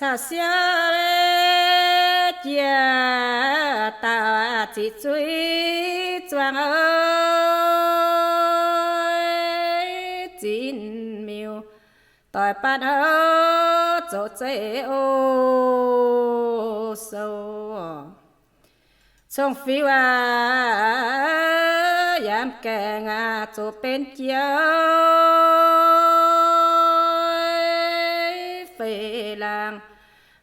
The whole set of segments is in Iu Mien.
Caux siou jiex dauh ziqc zuiz zuangx oc, zinh miuc doic baan oc, zoux zeiv oc sou. Cong-fiuv aac, yaac gaengh aac zoux benx jiex feix laangh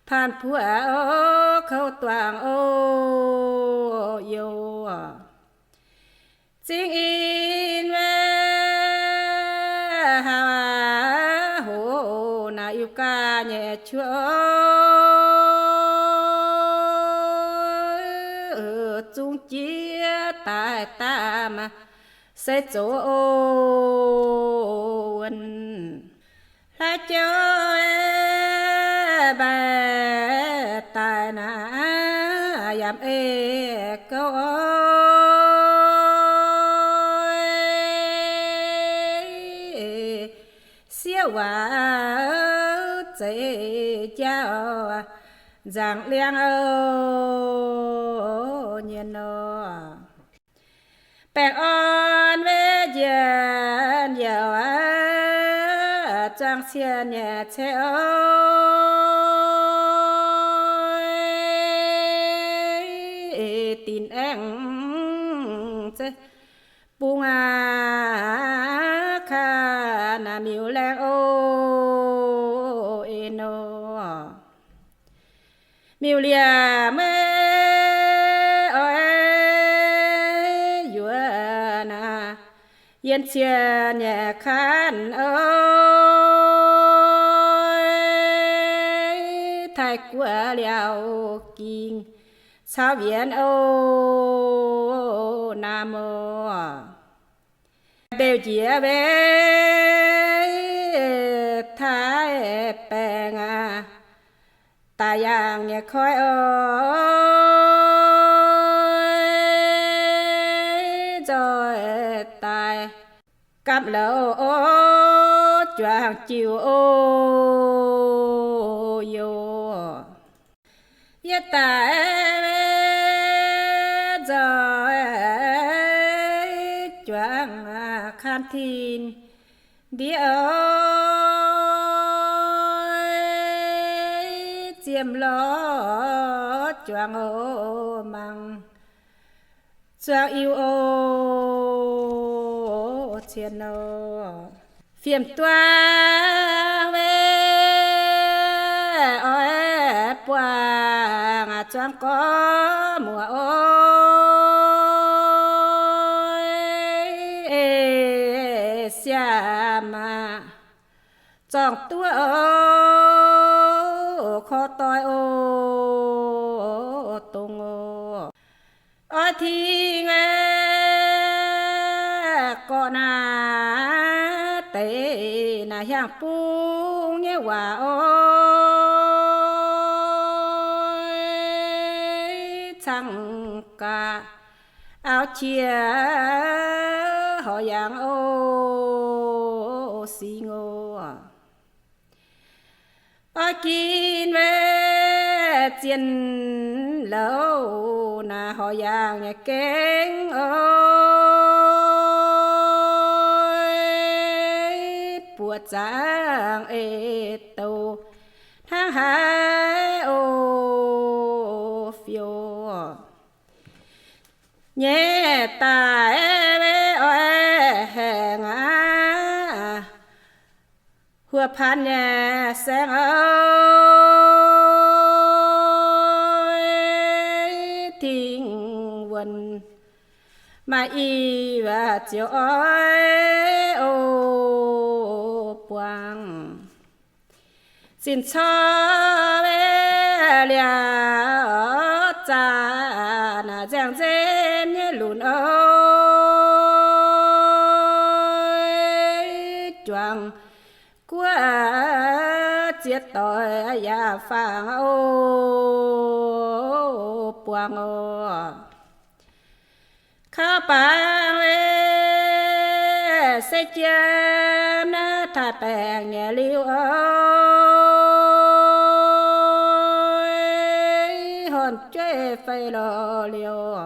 paan buoqv oc, kouv duangc oc youz. Zingh in weic hauv aac hoc naaic yiu gaax nyei juov, zungv jiex daaih daamh se zoux oc wuonh. Hlaax jouv mbaih daaih naaic yaac mv ei gouv oc. Sieqv waac zeiz jauv nzaangc liangv oc nyienh nor. Baengh orn weic njien-youh aac, zuangx cien nyei ceix oc, dinc aengx zeiv bung aac, kaav naaic miuc laengh oc eix nor. Miuc-liemh maiv oix yuoqc naaic, yienh cien nyei kanh oc, taaih guoqv liaauc ging caux wienx oc naamh oc. Mbeux njiec weic taaih baengh aac, daaih yangh nyei koiv oc, nzoih daaih gapv louc oc, juangc jiuc oc youz. Yie daaih nzoih juangc kaan tin ndiev oc, ziemx lorz juangc oc mangc zuangx iu oc cien oc. Fiem duangv weic oix buangh zuangx gorx muoc oc, siaam maah, zorngh duqv oc, korv doix oc, dongh oc. Oix tingx gorqv naaiv deix naaic hiaang bung nyei waac oc, cang gaax auv qiex horc yaangh oc, singx oc. Oix ginv weic zien louc naaic horc yaangh nyei gengh oc, buoqc zaangc eix douc hnangv haaix oc fioux nyei daaih weic oix haengh aqv. Huoqv paanx nyei saengv oc, Tin-Wuonh maaih i waac ziouc oix oc buangh. Zinh corc liouh zaqc naaic nzaeng nzemv nyei lunx oc, juangc guoqv ziex doic yaac faangx oc buangh oc. Kauv bangc se jiem naaiv taaih baengc nyei liuz oc, horngh jueiv fei lorh liouh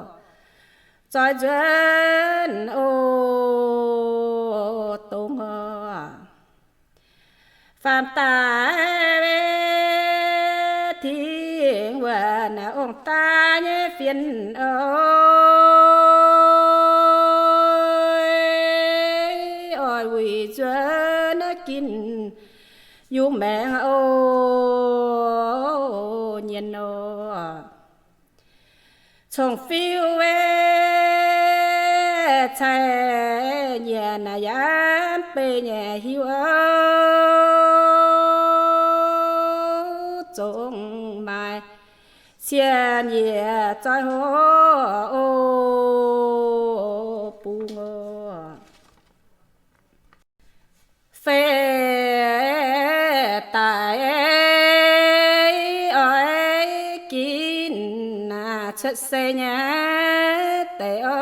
zoix nzuonx oc dongh oc. Faam daaih Tin-Wuonh ong-taaix nyei fienx oc, oix wuic nzuonx naaiv ginh yungz maengx oc nyienh oc. Cong-fiuv cai nyienc yaac mv bei nyei hiuv oc, zongc maaih cien yiec zoih hoc oc bungx oc. Fei daic oix ginv cuotv seix nyei deix oc,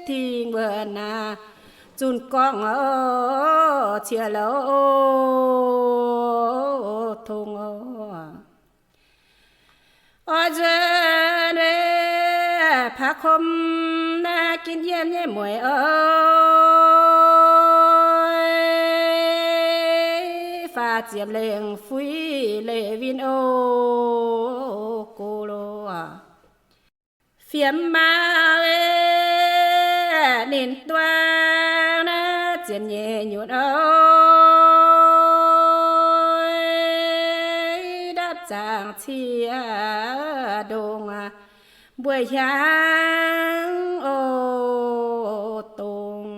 Tin-Wuonh zunh gorngv oc, ciex louh oc, tong oc. Oix nzuonx wei paav kom naaiv ginv yiem nyei mueiz oc, faah ziepc lengh fuiv leiz win oc go loh. Fiem maa wei ninh duang naaiv ziepc nyeic nyutc oc, ndapv zaangc ciex ndongc mbueiz hiaangx oc dongh.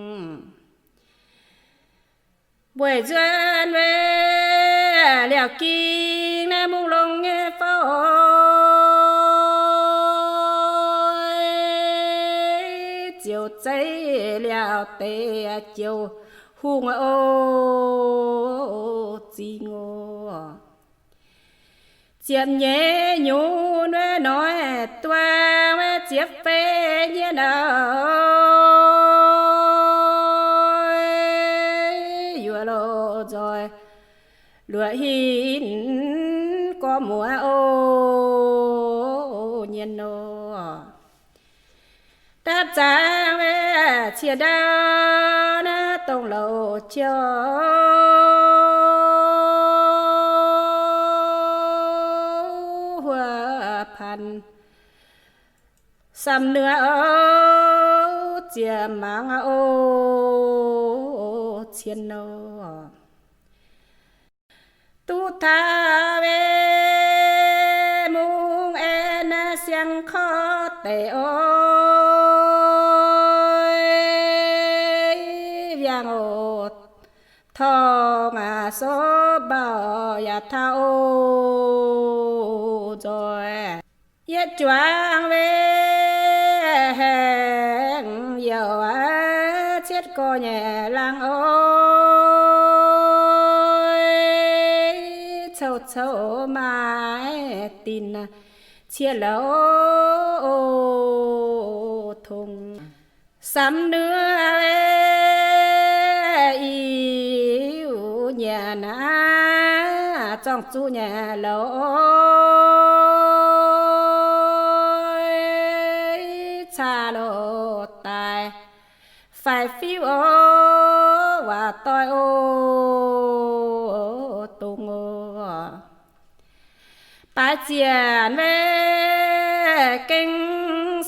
Mbueiz nzuonx wei liaauc ging naaiv mungv longx nyei fouv oc, ziouc zeiv liaauc deix joux hungh oc zingh oc. Ziepc nyeic nyungc wuov noic duang wuov ziepc feix nyienh oc, yuoqc loz nzoih luoqc hinc gorx muoz oc nyienh oc. Ndapv zaangc wuov ciex ndau naaiv dongh louc jiouv huo panh samh nuoc oc, ziepc mangc oc cien oc. Duqv taux wei mungv aengx naaiv siang korv deic oc, wiangh oc torngv aqv, sov mbaauh yaac taux oc nzoih. Yietv juangc wei haengh youc aqv, cietv gorx nyei laangz oc, couv couv maaih dinc ciex louh oc tong. Samx nuov wei iu nyanc aqv, zorng zuqc nyei louh oc, caa loh daaih faix fiuv oc, waac doix oc dongh oc. Baaix zienc wei gengh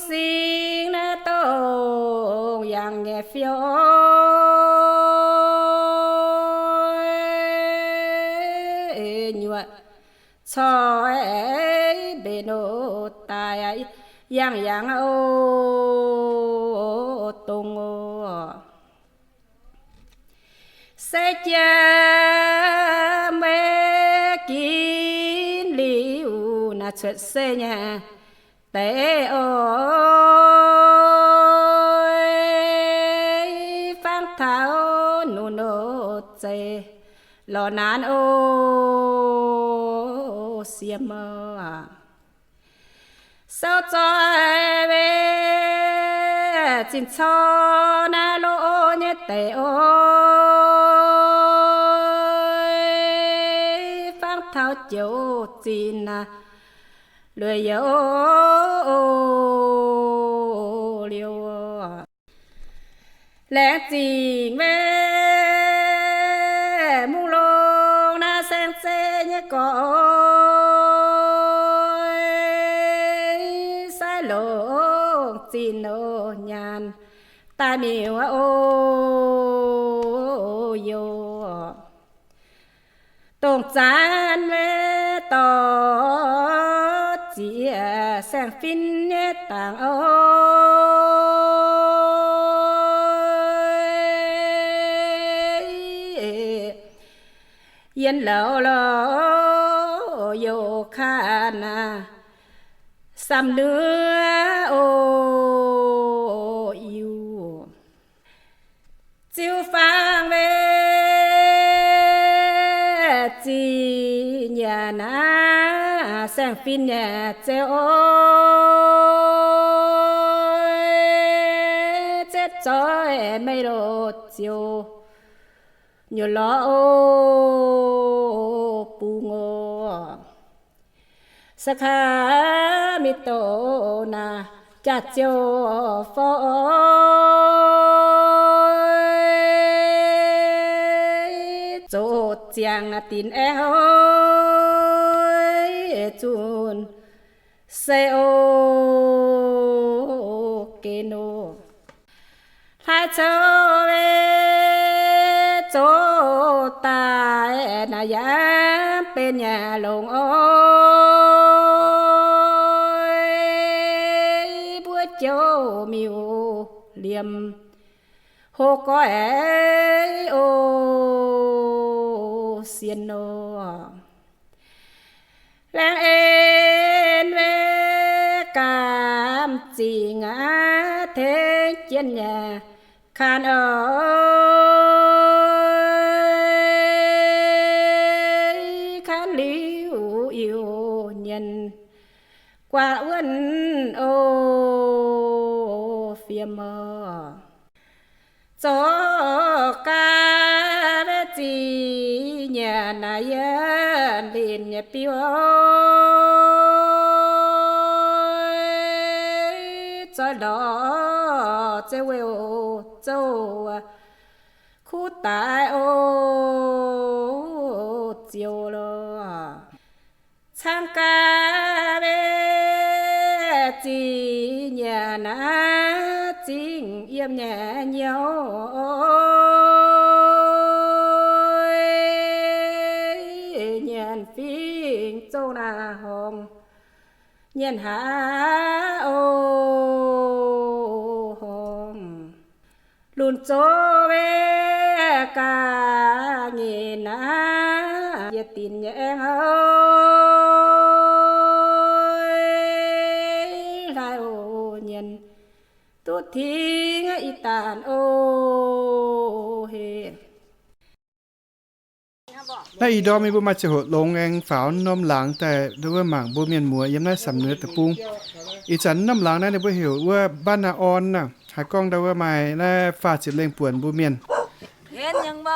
sing naaiv dongh yangh nyei fiou corc mbenc oc daaih yangh yangh oc dongh oc. Se jiem mbuo ginv liuz naaiv cuotv seix nyei deix oc, fangx taux nunc oc zeiz lorz naanv oc siem oc. Sou zoih weic zinh corc naaiv loz nyei deix oc, fangx taux joux zinh naaiv lueic youz liuz, laengz zingh weic mungh longx naaiv saeng zeiv nyei gorx, sai longc zinh oc nyaanh daaih miuc oc youz. Dongh zanc weic dorh ziex saeng-fin nyei dangc oc, yien lauz lorz youz kanh naaiv samh nuov oc iu. Ziux fangx weic zinh nyanc naaiv saeng-fin nyei zeux oc, ziepc zoih maiv loz ziouc nyuoz lorz oc bungx oc. Sacramento naaiv jaax-ziouv forv oc, zoux ziangx naaiv dinc aengx oc, zunc se oc gen oc. Hlaaix coux weic zoux daaih naaiv yaac benx nyei longx oc, mbuo joux miuc liemh hoqc goiv oc sienx nor. Laengz en weic gaamv zingh aqv, tengx jienv nyei kanh oc, kanh liuz iu-mienh guaax wuonv oc fiem oc. Zoux gaax weic zinh nyanc naaiv yienh linc nyei biouv, zoih lorz zeix weic oc zouv kuv daaih oc ziouc lorz. Cangv gaax weic zinh nyanc naaiv zingh yiem nyei nyouz, nyanc fingx zouv naaiv horngh, nyanc haav oc horngh. Lunc zoux weic gaax nyei naaiv yietc dinc nyei aengx oc, hlaaix oc nyanc duqv tingx ih daanh oc heh. Naaiv ih ndorm mbuo maaih ziangh hoc longx aengx faaux norm laangz daaih ndau wuov mangc mbuo mienh muoz yiem naaiv Samc Nuoz deic-bung. Ih zanc norm laangz naaiv ninh mbuo heuc wuov Mbaan Naa Orn naaiv, haaix gorngv ndau wuov maaih naaiv faah ziepc lengh buonc mbuo mienh.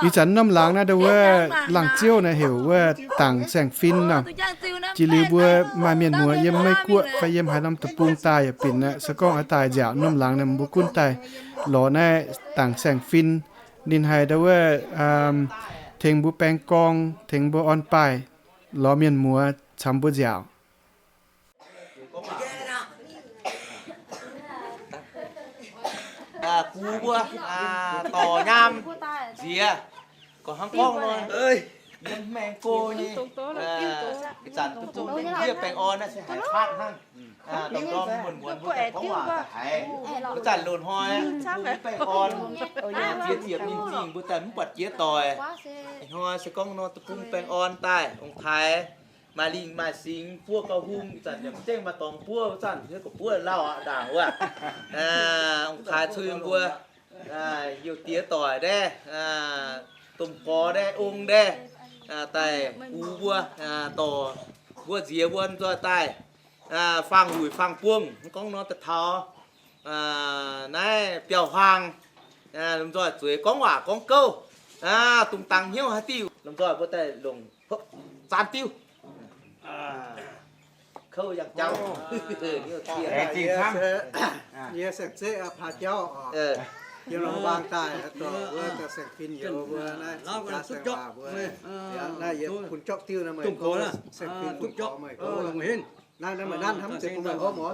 Ih zanc norm laangz naaiv ndau wuov laangh ziouv naaiv heuc wuov Dangc Saeng-Fin naaiv. Jiex liuz mbuo maaih mienh muoz yiem Meiv Guoqv fai yiem haaix norm deic-bung daaih yaac binc aqv. Se gorngv oix daaih nziaauc norm laangz naaiv mbuo gunv daaih lorz naaiv Dangc Saeng-Fin. Ninh haih ndau wuov tengx mbuo baeng gorngv, tengx mbuo orn-baaih, lorz mienh muoz camx mbuo nziaauc. Gux mbuo dorc nyaam nziex, gorngv hnangv gorngv nor, Yiem maengx go nyei, ih zanc duqv zungv yie baengh orn naaiv se haiz faatv hnangv. Ndorm-ndorm muonz-muonz mbuo daaih gorngv waac daaih haiz. Wuov zanc loz-hnoi mbuo baengh orn, ziex ziepc mingh zingh mbuo daaih mv buatc jiex doic. Ih hnoi se gorngv nor deic-bung baengh orn daaih ong-taaix maaih lingh maaih singx buov gauh hung, ih zanc yaac mv zengv maaih dorngx buov, wuov zanc hnyouv ga'buov lauh aqv ndaangc wuov. Ong-taaix cui mbuo youh diex doic ndaev, domh gorx ndaev, ong ndaev, daaih bux mbuo, dorh mbuo nziex mbuo nzoih daaih faang wuic faang buangh. Mv gorngv nor daaih taux naaiv biauv huaang, lomh nzoih zueiz gorngv waac gorngv gouv, dungx dangx hnyouv haaix diuh lomh nzoih mbuo daaih longc zaanv diuv. Kouv yangh jauv. Yie saeng-zeqv Paa Jauv oc. Yiem Luangh Mbaang daaih, dorh wuov saeng-fin youz mbuo naaiv, jaa saeng waac mbuo, naaiv yie bun jopv diuv naaiv meih gorngv, saeng-fin bun gorx meih gorngv. Naaiv, naaiv meih nanv hnamv zeiz bun meih hopv oc.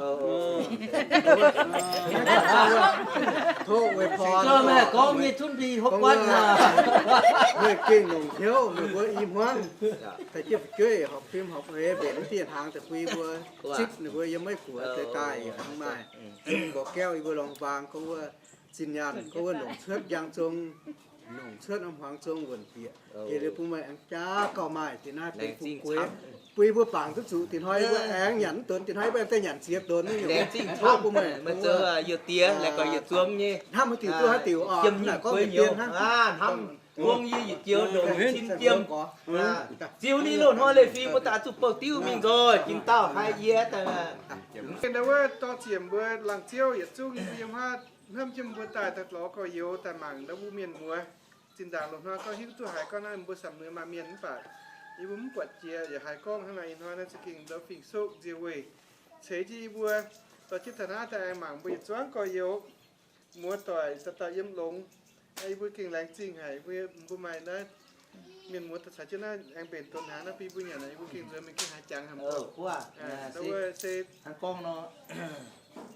Tov weic gorngv nyei cunv bi hopv guanh, meih gengh longc hnyouv meih mbuo i hmuangv daaih jienv fu'jueiv horpc fim horpc eix mbenc mv dieh hnaangx daaih bun yie mbuo zipv ninh mbuo yiem Meiv Guoqv deix daaih yaac hnangv maaih mborqv gaeqv yie mbuo Luangh Mbaang gorngv wuov zinh nyaanh gorngv wuov longc cuotv njang zong, longc cuotv hmuangx zong wuonc bieqc. Jiex liuz bun meih aengx jaav gauh maaih deix naaiv benx fu'jueiv, bun yie mbuo bangc duqv zuqc. Dinh hnoi yie mbuo aengx nyanc mv donx, dinh hnoi yie mbuo aengx daaih nyanc ziex donx. Meih zoux youh diex, laengz gauh yietc zuangx nyei. Hnamv haaix diuc duqv haaix diuc oc. Yiem naaic gorngv yietc diuh hnangv. Hnamv gorngv yie yietc diuh ndongc cin jiem. Ziux ninh loz-hnoi leiz-fingx mbuo daaih zuqc bouh diuv mingh nzoih, jiex dauh haiz yie daaih. Ndau wuov dorh ziec mbuo laangz ziouv yietc zungv yiem haav hnamv jienv mbuo daaih, daaih lorz gorx-youz daaih mangc ndau wuov mienh muoz. Zinh ndaangc loz-hnoi gorngv hiuv duqv haiz gorngv naaiv mbuo Samc Nui maaih mienh mv baac yie mbuo mv buatc jiex yaac haiz gorngv hnangv naaic. Ih hnoi naaiv za'gengh ndau fingx-soqv nzie weih ceix jienv yie mbuo dorh jienv taux naaiv daaih aengx mangc mbuo yietc zungv gorx-youz, muoz-doic dauh dauh yiem longx. Yie mbuo gengh laengz zingh haic, mbuo maaih naaiv mienh muoz daaih caux jienv naaiv aengx mbenc donx hnaangx naaiv bun yie mbuo nyanc, yie mbuo gengh nzuonx mingh gengh haaix jangx haic. Wuov se hnangv gorngv nor,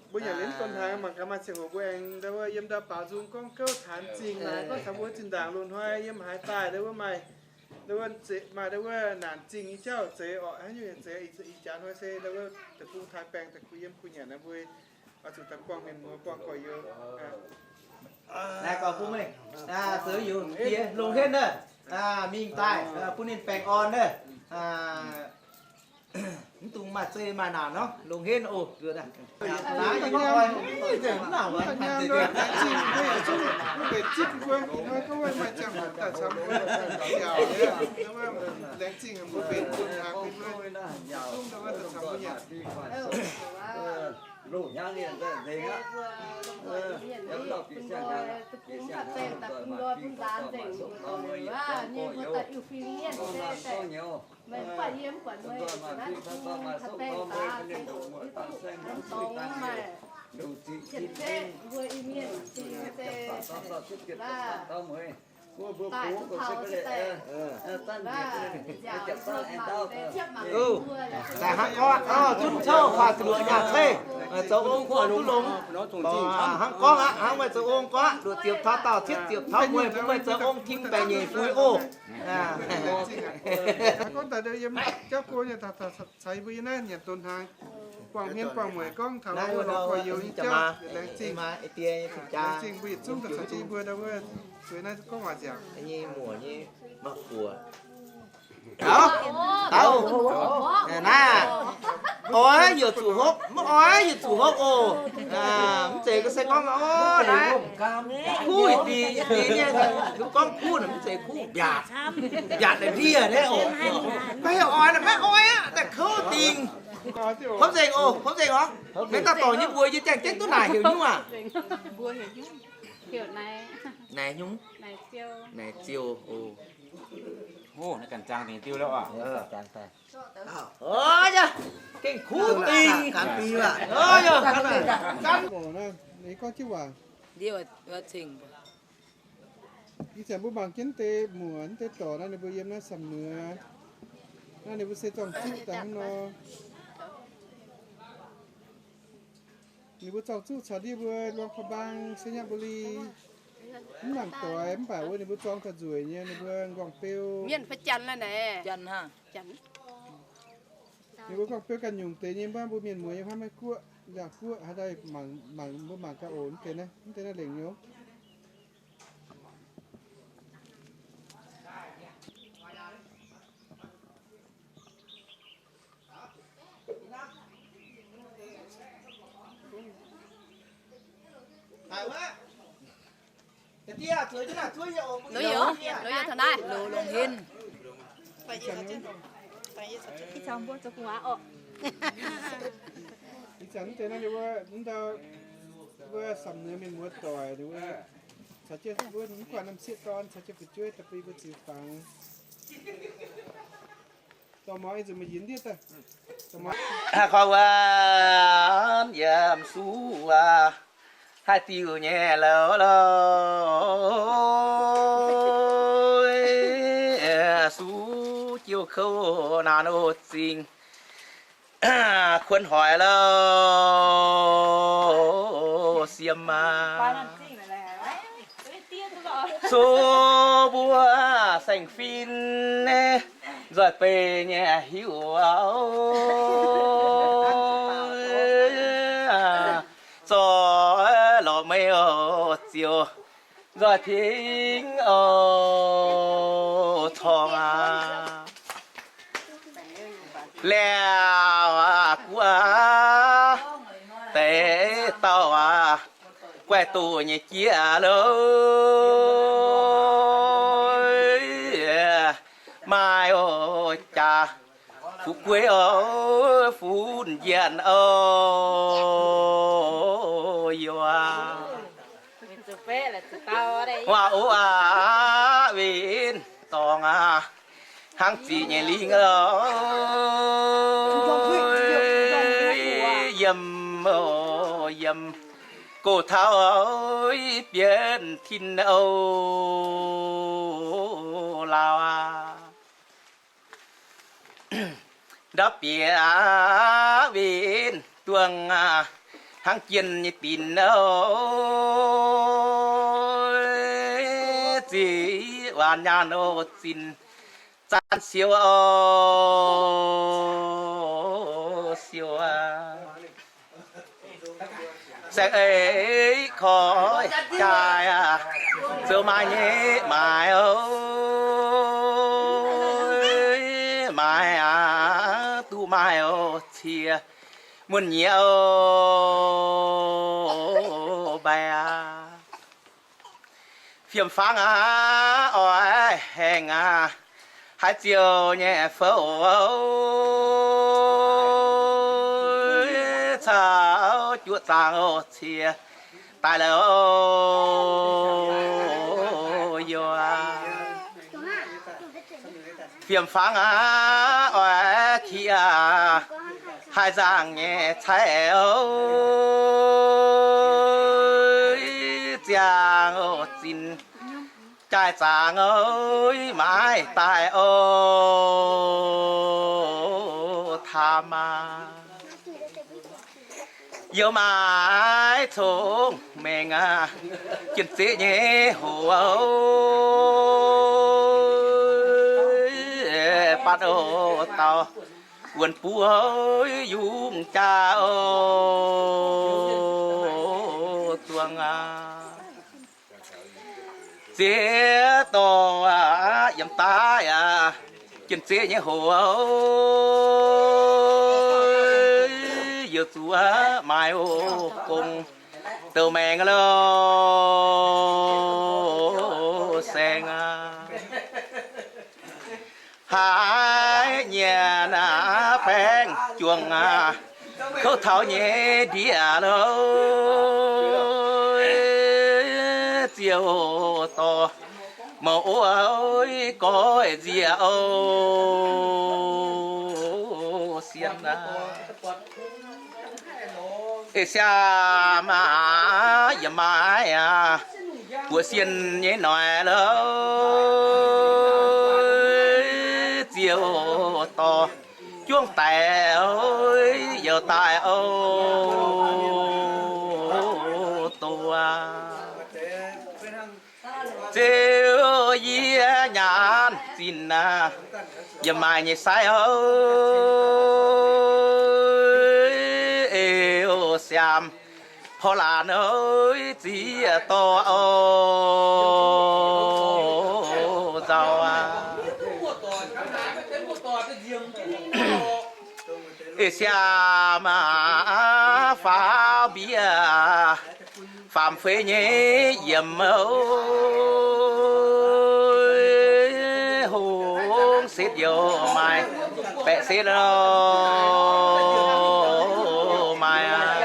mbuo nyanc liuz donx hnaangx mangc gaax maaih ziangh hoc mbuo aengx ndau wuov yiem ndau baaux nzung gorngv gouv taanx zingh naaic, gorngv taux mbuo zinh ndaangc loz-hnoi yiem haaix daaih ndau wuov maaih ndau wuov maaih ndau wuov naanc zingh nyei jauv zeiz orqc, haaix nyungc zeiz. Ih jaax hnoi se ndau wuov deic-bung taaix baengh daaih kuh yiem kuh nyanc naaiv mbuo oix zuqc daaih buangh mienh muoz buangh gorx-youz. Naaiv gorngv bun meih zoux youh diex longc henv naaiv, mingh daaih bun ninh baengh orn naaiv. Mv dungx maaih zei maaih naanc nor, longc henv oc. Loz-hnangv ninh nzengc aqv. Meih buatc yie mv buatc meih, meih maaih baengh daaih se duqv dongh maaih qiemx ceqv mbuo Iu-Mienh cing se laaih daaih taux se daaih laaih nziaauc mbuo mangc se ciepv mangc mbuo. Daaih hnangv gorngv aqv, zunv couv faah zuqc nyaah cei, zoux ong gorngv duqv longx. Hnangv gorngv aqv, hnangv meih zoux ong gorngv aqv, luoqc ziepc taux daauh, cietv ziepc taux mueiz, bun meih zoux ong tim baeqc nyeic fuix oc. Gorngv daaih yiem jauv go nyei, caux yie mbuo yiem naaiv nyanc donx hnaangx, buangh hmien buangh mueic gorngv taux wuov lorz gorx-youz nyei jauv, laengz zingh. Laengz zingh mbuo yietc zungv daaih caux jienv yie mbuo ndau wuov zueiz naaiv gorngv waac nziaauc. Naaiv, oix yietc zuqc hopv, mv oix yietc zuqc hopv oc. Mv zeiz ga'se gorngv, o, naaiv kuv yietc dingc, yietc dingc nyei, gorngv kuv naaic mv zeiz kuv, mbiaatc, mbiaatc naaic ndie naaiv oc. Maiv oix naaic maiv oix aqv, daaih kouv dingc. Hopv nzengc oc, hopv nzengc oc. Naaiv dauh dorngc nyei mbuox yie jangx jienv duqv naaic heuc nyungc aac. Naaic nyungc, naaic ziouh oc. Ganh zangx dingc diuh lorqc. Gengh kuv dingc. Ih zanc mbuo mangc jienv deix muoc deix dorc naaiv, ninh mbuo yiem naaiv Samc Nuoz. Naaiv ninh mbuo se zorng-zuqv daaih hnangv nor. Ninh mbuo zorng-zuqv caux ndiev mbuo Luang Prabang, Sainyabuli, Mv nangc doix mv baac wuov ninh mbuo zorng taux nzueic nyei, ninh mbuo nqorngv-beu. Mienh fai janx la'naaic? Janx. Ninh mbuo nqorngv-beu ganh nyungc deix nyei, mv baac mbuo mienh muoz yiem hnangv Meiv Guoqv, Laauv Guoqv haaix daaih mangc, mbuo mangc gaax oc. Mv deix naaiv, mv deix naaiv lengc nyei. Longc hinh. Ih zanc mv deix naaiv ninh mbuo, mv ndau, mbuo samx nor mienh muoz doic ninh mbuo caux jienv mbuo mv guanh norm sieqv dorn caux jienv fu'jueiv daaih bun mbuo ziux fangx. Dorh muangx, ih zanc maaih yinz ndiev daaih. Koi wuov yiem suv aac, haih diuh nyei lorqc lorqc. Suv jiouv kouv naanc oc zingh, kuonx hoic lorqc siem aac. Coqv mbuo saeng-fin nzoih beiv nyei hiuv, zoih lorqc meih oc ziouc nzoih tengx oc corng aac. Laauv aac, guoqv deix dauh aac, guaih doqc nyei jieqv loh. Maaih oc jaax fu'jueiv oc, fun njienc oc yaac. Waac oc aac, win dorngx aac, hnangv ziqc nyei lingh oc. Yiem oc yiem, gox taux bienx tin oc laauh aac. Ndau bieqc aqv, win duangh aac, hnangv jienh nyei dinc oc. Ziqc waanc nyaanh oc, zinh zaanv siou oc, siou aac. Saeng-eix koiv jaaix aac, zoux maaih nyei maaiz oc. Maaiz aac, duqv maaih oc cie, muonh nyiex oc mbaih aac. Fiem-fangv aac, oix haengh aac, haaix ziouc nyei fouv oc. Caux juoqv zaangc oc cie daaih lorqc yaac. Fiem-fangv aac, oix qiqv aac, haih nzangc nyei caiv oc. Ziangh oc, zinh jaaix zaangc oc, maiv daaih oc, taam aac. Yiem maaiz congx maengc aac, jien-zeqv nyei hoc oc. Batv oc dauh wuonx buv oc, yungz jaa oc, zuangx aac. Ziex dorh aac, yiem daaih aac, jien-zeqv nyei hoc oc. Youc zuqc aac, maaih oc gong douc maengx loh saeng aac. Haiz nyienx aac, baeng juangc aac, kouv taux nyei ndiev loh. Ziouc dorh mouc oc, goiv nzieqc oc, sien aac. Eix siaam aac, yiem maaiz aac, buoqc sien nyei noic loh. Ziouc dorh juangv daic oc, youc daaih oc, doz aac. Yie nyaanh zinh aac, yie maaih nyei sai oc, eix siaam porv laanh oc, ziex dorh oc, nzauh aac. Eix siaam aac, faaux mbiex faam fei nyei yiemc oc, hongx setv youc maaih baeqc setv oc, maaih aac.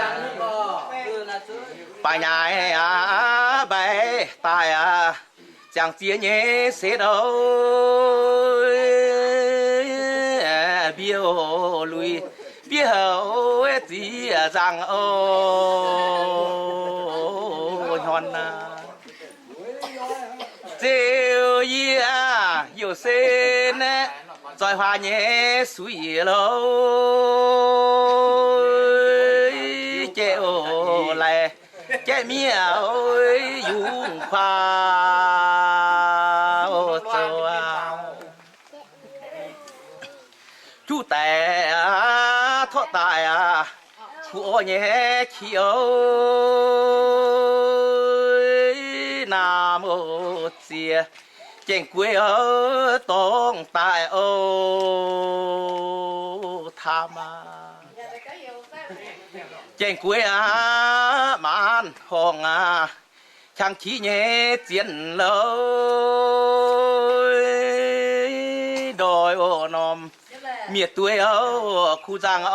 Baac nyaaic aac, mbaix daaih aac, ziangh ziex nyei setv oc, mbiex oc, luic mbiex oc, ziex nzangc oc, hmuangx aac. Ziouc yie youc se naeqv zoih huaax nyei suiv-yiec loh, jaiv oc, laaix jaiv miev oc, yungz kuaax oc, zoux aac. Juqv daic aac, torqv daaih aac, kuv orv nyei qiex oc, naamh oc, ziex jaeng-gueix oc, dorngx daaih oc, taamh aac. Jaeng-gueix aac, maanc horngh aac, qangx qiex nyei zien loh, ndoih oc, norm miev dueiv oc, kuv nzangc oc,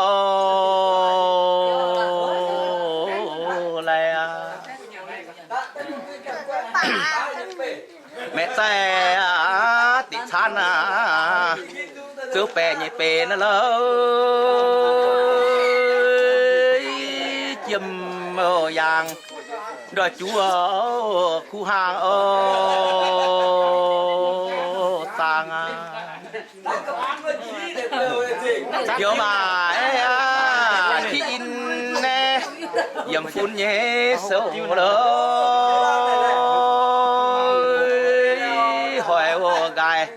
laaix aac. Maeqc zaih aac, diqc caanv aac, zoux baeqc nyei benx loh, jiem oc, yaangh ndoih juv oc, kuv hnaangx oc, zaangh aac. Youz maac aac, qiv in naaiv, yiem fun nyei sou loh, hoic oc, nqaaix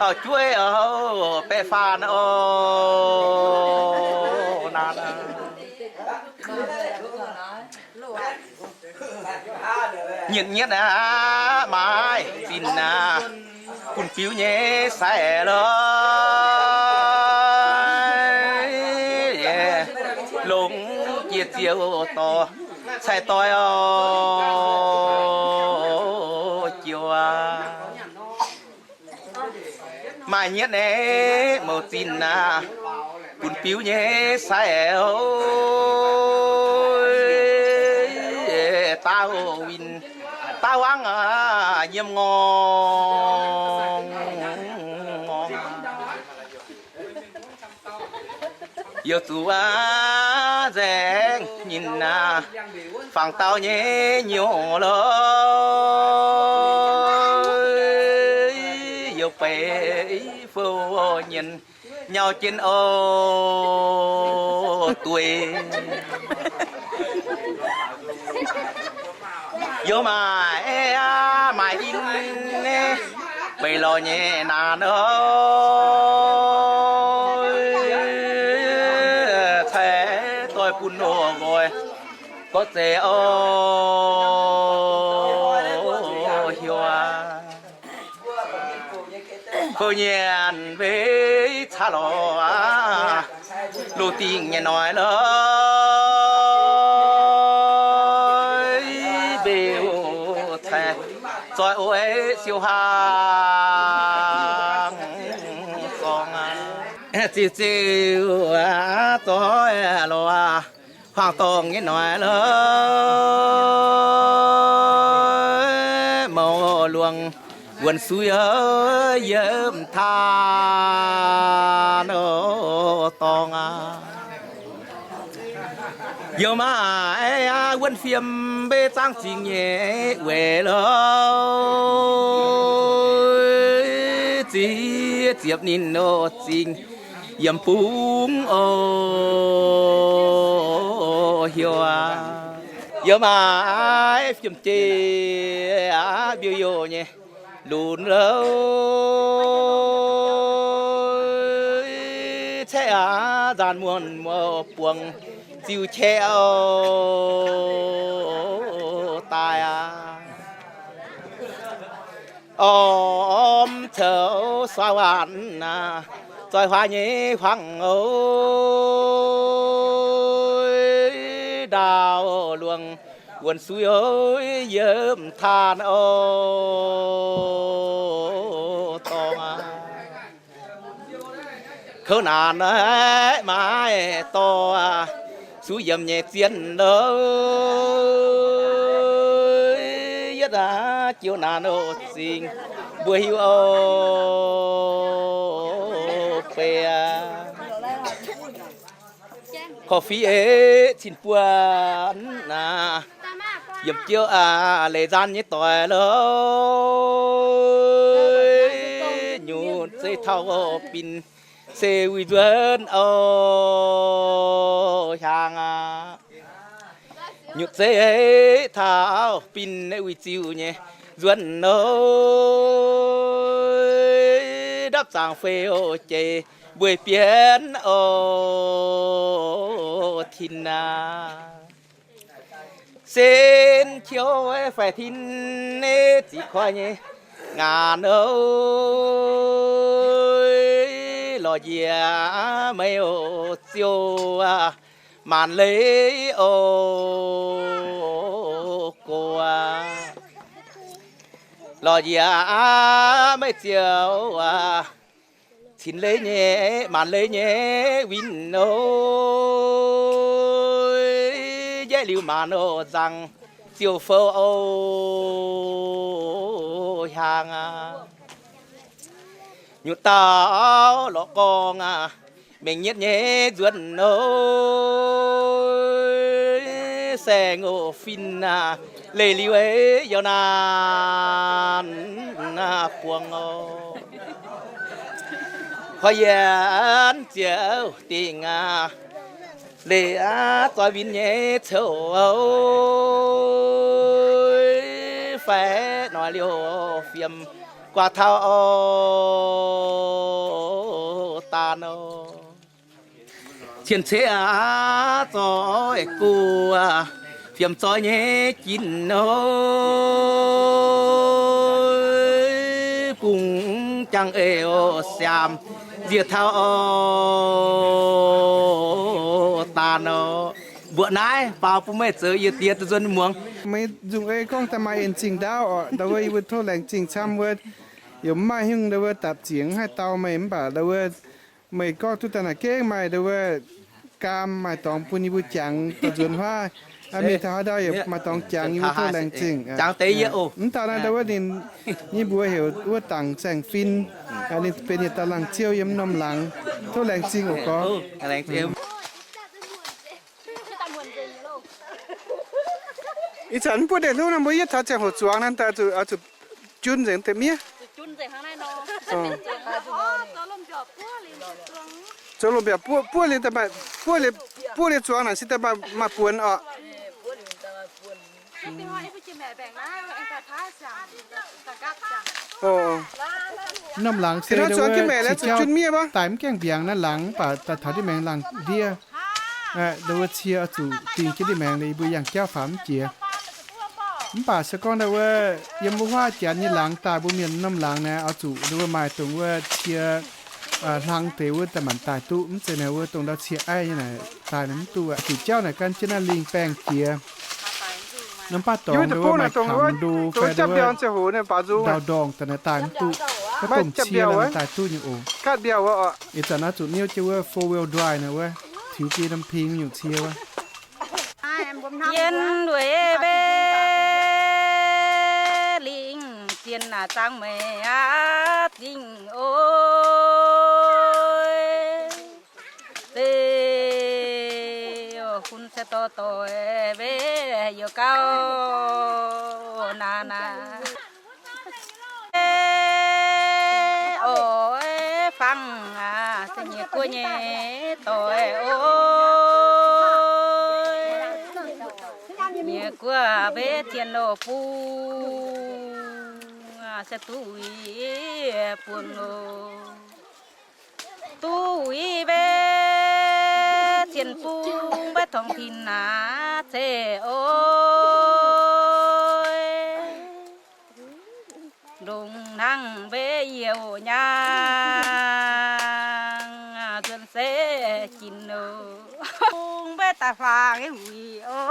auv-jueiv oc, baeqc faanh oc, naanc aac. Nyietv nyietv aac, maaih zinh aac, bun biuv nyei sai loh, longx jiex ziouc dorh cai doix oc, jouh aac. Maaih nyietv naaiv mouc zinh aac, bun biuv nyei sai oc, daav winh daav wangv aac, nyiemv ngorngv ngorngv. Youh zuqc aac, nzaengc nyinh aac, fangx dauh nyei nyouz loh, youh beic fouv nyienx nyau jienv oc, dueiv. Youz maaih aac, maaih in naaiv, beic lorz nyei naanc oc, cai doix bun oc nqoi, gorqv zeiz oc, hiuv aac. Fouv nyanc mbeix caqv lorqc aac, loz-dingh nyei noic loh, mbeix oc cai zoih oix siou hlang zorng aac. Ziouc-ziouc aac, zoih lorqc aac, hmuangx dorngh nyei noic loh, mouc luangc wuonx suiv oc, yiem taan oc dorngx aac. Youz maaih aac, wuonv fiem mbeix zaangv zingh nyei weic loh, ziex ziepc ninh oc zingh yiem bung oc, hiuv aac. Youz maaih aac, fiem jeiv aac, mbiouh youh nyei Lunx lou caeqv aqv, nzaan muonh muoz buangh ziux caeqv daaih aqv. Orm coux suav waanc aac, zoih huaax nyei huangv oc, ndaauv luangc wuonx suiv oc, yiem taan oc dorngx aqv. Kouv naanc aeqv, maiv dorh suv yiem nyei zien lov, yietv aqv, jiu naanc oc, zingx mbuo hiuv oc, beiv aqv. Korv-fiqv aeqv, cin buonc aac, yiem jiouv aac, leiz nzaan nyei doic lov, nyutc zeiv taux binc se wuic nzuonx oc, hiaangx aqv. Nyutc zeiv taux binc wuic ziux nyei nzuonx oc, ndapv zaangc fei oc, jeiz mbueiz bienv oc, tin aac. Sen qiu faix tin, ziqc koi nyei ngaanc oc, lorz njiec maiv oc, ziouc maanc leiz oc, gox aqv. Lorz njiec maiv ziouc cin leiz nyei, maanc leiz nyei win oc, njaeqv liuz maanc oc, nzangc ziouc fouv oc, hiaangx aqv. Nyutc dauh lorqc gorngv aac, mengh nyietv nyei nzuonx oc, saeng oc fin aac, leih liuz yaac naanc buangh oc. Koi yienx ziouc dingc aac, leih aqv, zoih win nyei coux oc, fai noic liouh fiemx guaax taux oc, daan oc. Cien-ceqv aac, zoih guv aac, fiemx zoih nyei jin oc, bungx jangx eix oc, siaamx nziex taux oc, daan oc. Mbuoqc naaiv faaux bun meih zoux yie diex duqv nzuonx muangx. Meih nzungh ei gorngv daaih maaih en zingh ndaauv oc, ndau wuov yie mbuo tov laengz zingh camv wuov, yaac mv maaih hingh ndau wuov dapc ziec mv haih dau meih mv baac ndau wuov meih gorngv duqv daaih naaic gengh maaih ndau wuov gaam maaih dorngx bun yie mbuo jangx daaih nzuonx huaav. Mingh taux haaix ndau yaac maaih dorngx jangx, yie mbuo tov laengz zingh. Mv dauh naaiv ndau wuov ninh, yie mbuo heuc wuov Dangc Saeng Fin, ninh benx yietc dauh laangz ziouv yiem Norm Laangz. Tov laengz zingh oc gorx. Ih zanc mv buov deix hluv nor, mbuo yietv taux ziangh hoc zuangx naaiv, oix zuqc jun nzengc deix miev. Zoux lomh mbiaauc buov, buov liuz, buov liuz zuangx naaic se daaih maaih buonx oc. Norm laangz se zuangx jun miev daaih mv gaengh mbiaangx naaiv laangz, mv baac daaih taux ndiev maengx laangz ndiev. Ndau wuov cie oix zuqc dingh jienv ndiev maengx liuz, yie mbuo yangh jauv faaux mv jiex. Mv baac se gorngv ndau wuov yiem wuov huaav janx nyei laangz daaih, mbuo mienh norm laangz naaic oix zuqc ndau wuov maaih dongh wuov cie hlang deix wuov daaih manc daaih duqv. Mv zeiz naaic wuov dongh ndau cie aiv nyei naaic daaih naaic mv duqv aqv. Diuc jauv naaic gan jienv naaiv lingh baengh jiex. Norm baav dorngx ndau wuov maaih kangx ndo fai ndau wuov ndau-ndorngh daaih naaic daaih mv duqv. Gorngv domh cie naaic daaih duqv nyei oc. Ih zanc naaiv zuqc niouv jienv wuov four wheel drive naaic wuov, tiux biei norm ping nyungc cie wuov. Yien weic mbe lingh zienh naaic zaangc meih aqv zingh oc. Zeiv hun se dorh doic mbe youc gauh naaic naaic. Oix fangx aac, se nyei guoqv nyei doic oc. Nyei guoqv mbe zien loh bung aac, Duqv uix buonc oc. Duqv uix mbe cien bung mbe tongx tin naaic zeiv oc. Ndongc hnangv mbe youh nyaanh nzuonx se jin oc. Bung mbe daaih faang uix oc.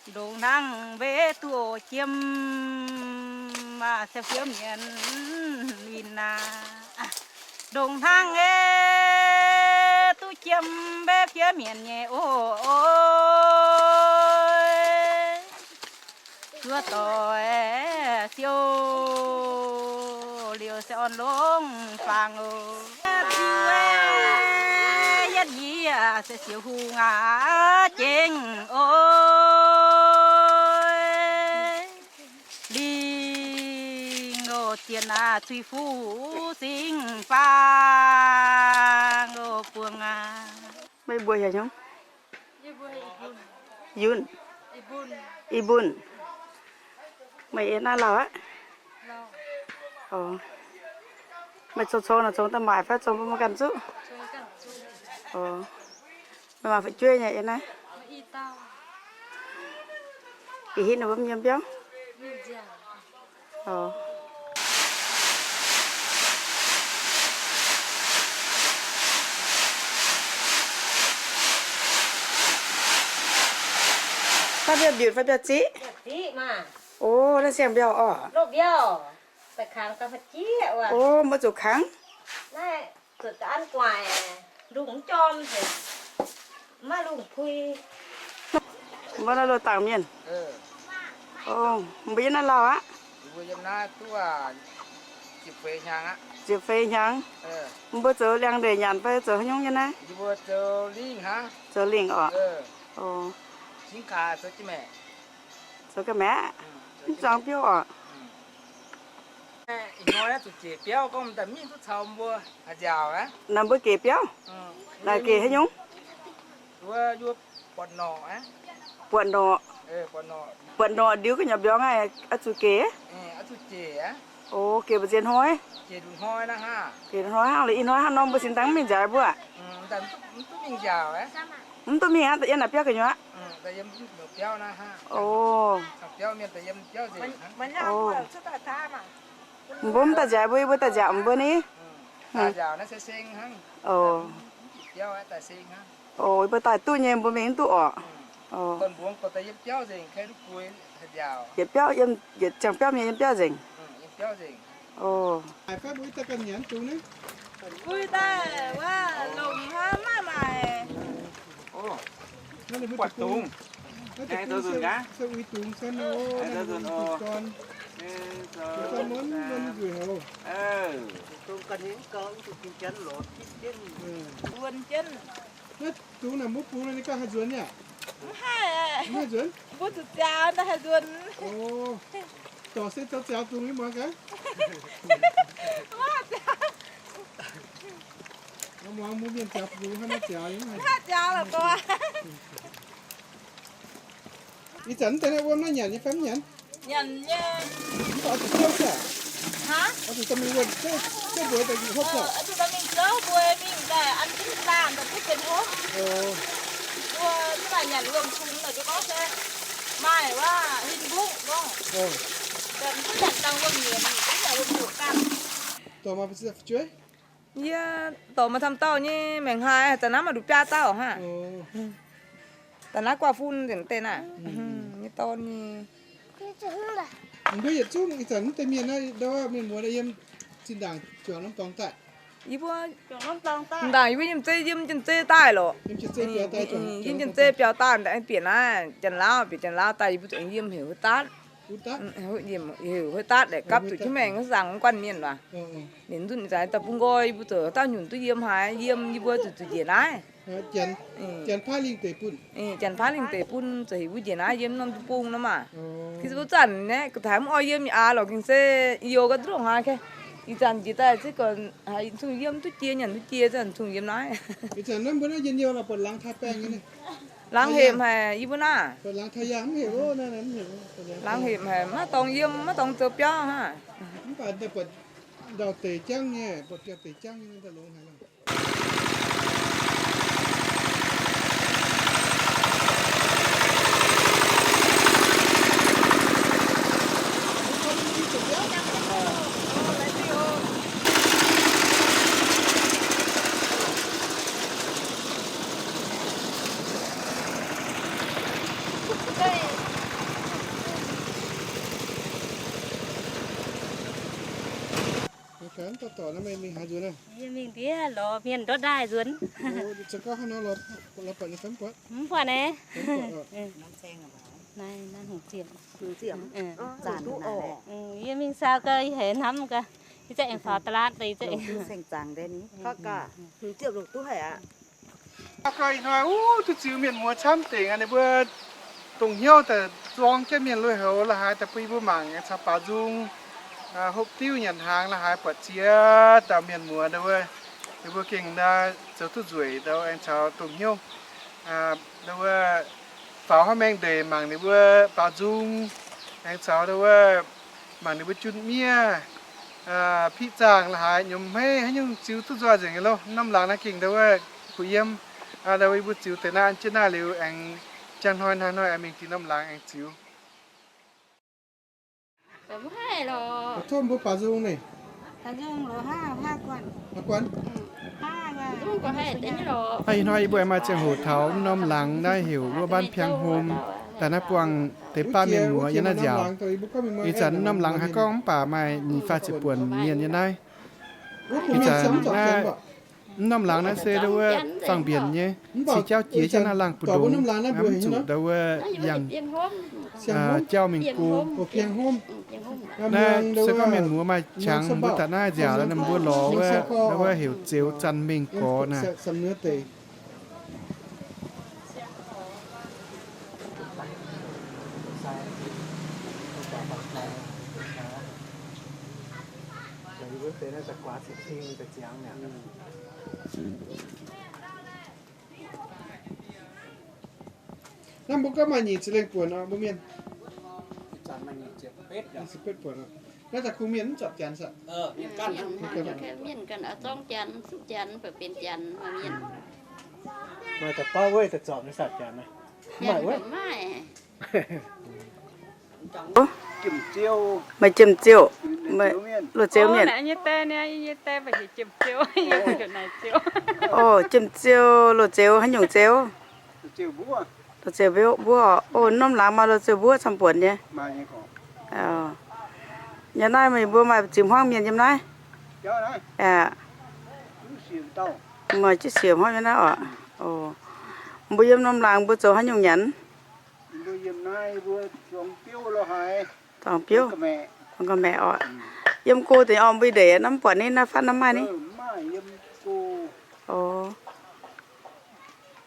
Ndongc hnangv mbe duqv oc jiem, se fiev mienv win aqv. Ndongc hnangv aeqv, duqv jiem mbe fiev mienv nyei oc. Zuov doic siou liuz se orn longx faang oc. Yietv yie se siou hungh aqv jengv oc. Lingh oc, zien aqv, cui fuqv singv faang oc, buangh aqv. Meih mbuo heuc hnyouv? Yun. Ibun. Meih yiem naaiv lauh aqv? Meih cong-cong nor cong daaih maaic fai cong mbuo maiv ganh zuqv? Meih maaih fu'jueiv nyei yiem naaiv? Ih hitv ninh mbuo mv yiem biauv? Fai mbiauh mbiutc fai mbiauh ziqv? O, naaiv siang-mbiauh oc. O, mbuo zuqc kangv. Mbuo naaiv loz-dangc mienh. Mbuo yiem naaiv lauh aqv? Ziepc feix hnyangx. Mbuo zoux liangx-ndeic nyanc fai zoux haaix nyungc yiem naaiv? Zoux lingh oc. Zoux ga'maeqc, mv zuangx biouv oc. Naaic mbuo gec biauv, naaic gec haaix nyungc? Buatc norqc, buatc norqc ndiux gu'nyuoz mbiorngz aqv, oix zuqc gec. O, gec mbu'ziex hnoi. Gec hnoi hnangv, laaix ih hnoi hnangv nor mbuo sin dangh mv mingh nziaaux mbuo aqv. Mv duqv mingh aqv, da'yiem naaic biauv gu'nyuoz aqv. O, mbuo mv daaih nziaaux mbuo, mbuo daaih nziaaux mbuo ni. O, mbuo daaih duqv nyei, mbuo mingh mv duqv orqc. Yietc biauv, yietc ziangh biauv mienh yiem biauv nzengc. O, Naaiv dungx naaic mbuo bungx nor ninh gauh haih nzuonx nyei aqv? Mv haih, mv haih nzuonx. Mbuo zuqc ziaaux daaih haih nzuonx. Dorc se zoux ziaaux dungx nyei muangx gaax. Muangx mbuo mienh ziaaux bungx hnangv naaiv ziaaux nyei. Mv haih ziaaux lorqc dorc. Ih zanc mv deix naaiv wuom naaiv nyanc nyei fai mv nyanc? Nyanc nyei. Mv baac oix zuqc biouv se aqv? Oix zuqc dorh mingh wuonh, se mbuox daaih hopv se aqv? Mbuo mv baac nyanc wuom kungx naaic gorngv se maaih wuov gorngv, mv nyanc dangh wuom nyiemz, mv nyanc wuom ndoqc ganh. Dorc maaih fu'jueiv? Yie dorc maaih camv dauh nyei maengc haaix, zanc naaiv maaih nduqc biaa dauh hnangv. Zanc naaiv guaav fun nzengc deix naaiv nyei dorn nyei. Mbuo yietc zungv ih zanc mv deix mienh naaiv, ndau mienh muoz yiem zinh ndaangc juangc norm dorngx daaih. Yie mbuo, ndaangc yie mbuo yiem zeiv, yiem Janx-Zei daaih lorqc. Yiem Janx-Zei biaux daaih, bieqc naaiv Janx-Lauv, bieqc Janx-Lauv daaih yie mbuo zuqc yiem heuc Huih Daatv. Heuc Huih Daatv daaih gapv zuqc jienv maengx zaangc guanh mienh waac. Ninh nzunc zaaix daaih bun nqoi yie mbuo zuqc dauh nyunc duqv yiem haaix, yiem yie mbuo zuqc zuqc njiec naaiv. Janx-Paaiv Lingh deic bun, zuqc heuc mbuo njiec naaiv yiem norm bung nor maah. Ga'naaiv mv oix yiem aa lorqc, gengh se youz ga'ndongc hnangv. Ih zanc njiec daaih se gorngv haiz zungh yiem duqv jiex, nyanc duqv jiex, zungh yiem naaiv. Ih zanc naaiv mbuo naaiv njien-youh lorqc, buatc laangz taaih baengh nyei. Laangz hepc haic, yie mbuo naaiv. Laangz hepc haic, maiv dorngx yiem, maiv dorngx zoux biauv hnangv. Mv baac ndau deix jangv nyei, buatc biauv deix jangv nyei, daaih longx haic. Mv baac dorh dorc naaiv meih mingh haaix nzuonx naaiv? Yie mingh ndiev lorz mienh ndortv ndaaih nzuonx. Za'gengh hnangv nor lorz, lorz buatc nyei fai mv buatc? Mv buatc naaiv. Naaiv, naaiv hungh ziepc. Yie mingh saau gau, yie haiz hnamv gau. Yie za'gengh faaux da'laatv deix za'gengh. Gauh ih hnoi, uh, duqv ziux mienh muoz camv dingc aqv. Ninh mbuo dongh hnyouv daaih zuangx jienv mienh lui-houx la'haaix daaih bun yie mbuo mangc, aengx caux baaux nzung, hopv diuv nyanc hnaangx la'haaix, buatc ziex dauh mienh muoz ndau wuov, ninh mbuo gengh ndau zoux duqv nzueic ndau, aengx caux dongh hnyouv ndau wuov faaux hnangv maengx ndeic mangc ninh mbuo baaux nzung, aengx caux ndau wuov mangc ninh mbuo junh miev, piqv zaangh la'haaix, nyiemz hmeiv haaix nyungc ziux duqv nzoih nzengc nyei loh. Norm laangz naaiv gengh ndau wuov kuh yiem. Ndau wuov yie mbuo ziux deix naaiv jienv naaiv liuz aengx, jangx hnoi hnangv hnoi aengx mingh dinh norm laangz aengx ziux. Tov mbuo baaux nzung naaiv. Ih hnoi yie mbuo aengx maaih ziangh hoc taux norm laangz naaiv heuc wuov บ้านเพียงโฮม, daaih naaiv buangh deix baav mienh muoz yiem naaiv nziaauc. Ih zanc norm laangz haiz gorngv mv baac maaih nyic faah ziepc buonc mienh yiem naaiv. Ih zanc naaiv norm laangz naaiv se ndau wuov fangx mbienc nyei, cih jauv jiex jienv naaiv laangh buoz-ndongx, mv zuqc ndau wuov yangh jauv mingh go. Naaiv se gorngv mienh muoz maaih qangx mbuo daaih naaiv nziaauc, ninh mbuo lorz wuov, ndau wuov heuc Zeux Zanh Mengh Gorx naaic. Naaiv mbuo gorngv maaih nyic ziepc lengh buonc nor, mbuo mienh. Nyic ziepc betv buonc nor. Naaiv daaih kungx mienh mv zorpc Janx aqv. Mienh ganh oix zorngv Janx, zuqc Janx, baac benx Janx maaih mienh. Maaih daaih bauv wuov daaih zorpc nyei satc Janx aqv. Maaih wuov. Maaih Jiem Ziouh, Loz Zeux mienh. O, Jiem Ziouh, Loz Zeux, haaix nyungc Zeux? Loz Zeux mbuov. O, norm laangz maaih Loz Zeux mbuov camv-buonc nyei. Yiem naaiv meih mbuo maaih ziepc hmuangv mienh yiem naaiv. Maaih juov siec hmuangv yiem naaiv oc. Mbuo yiem norm laangz mbuo zoux haaix nyungc nyanc? Dorngx biouv, dorngx ga'maeqc oc. Yiem go deix orqc, mbuo ndeic naaiv mv buatc ni, naaiv fatv naaiv maaih ni.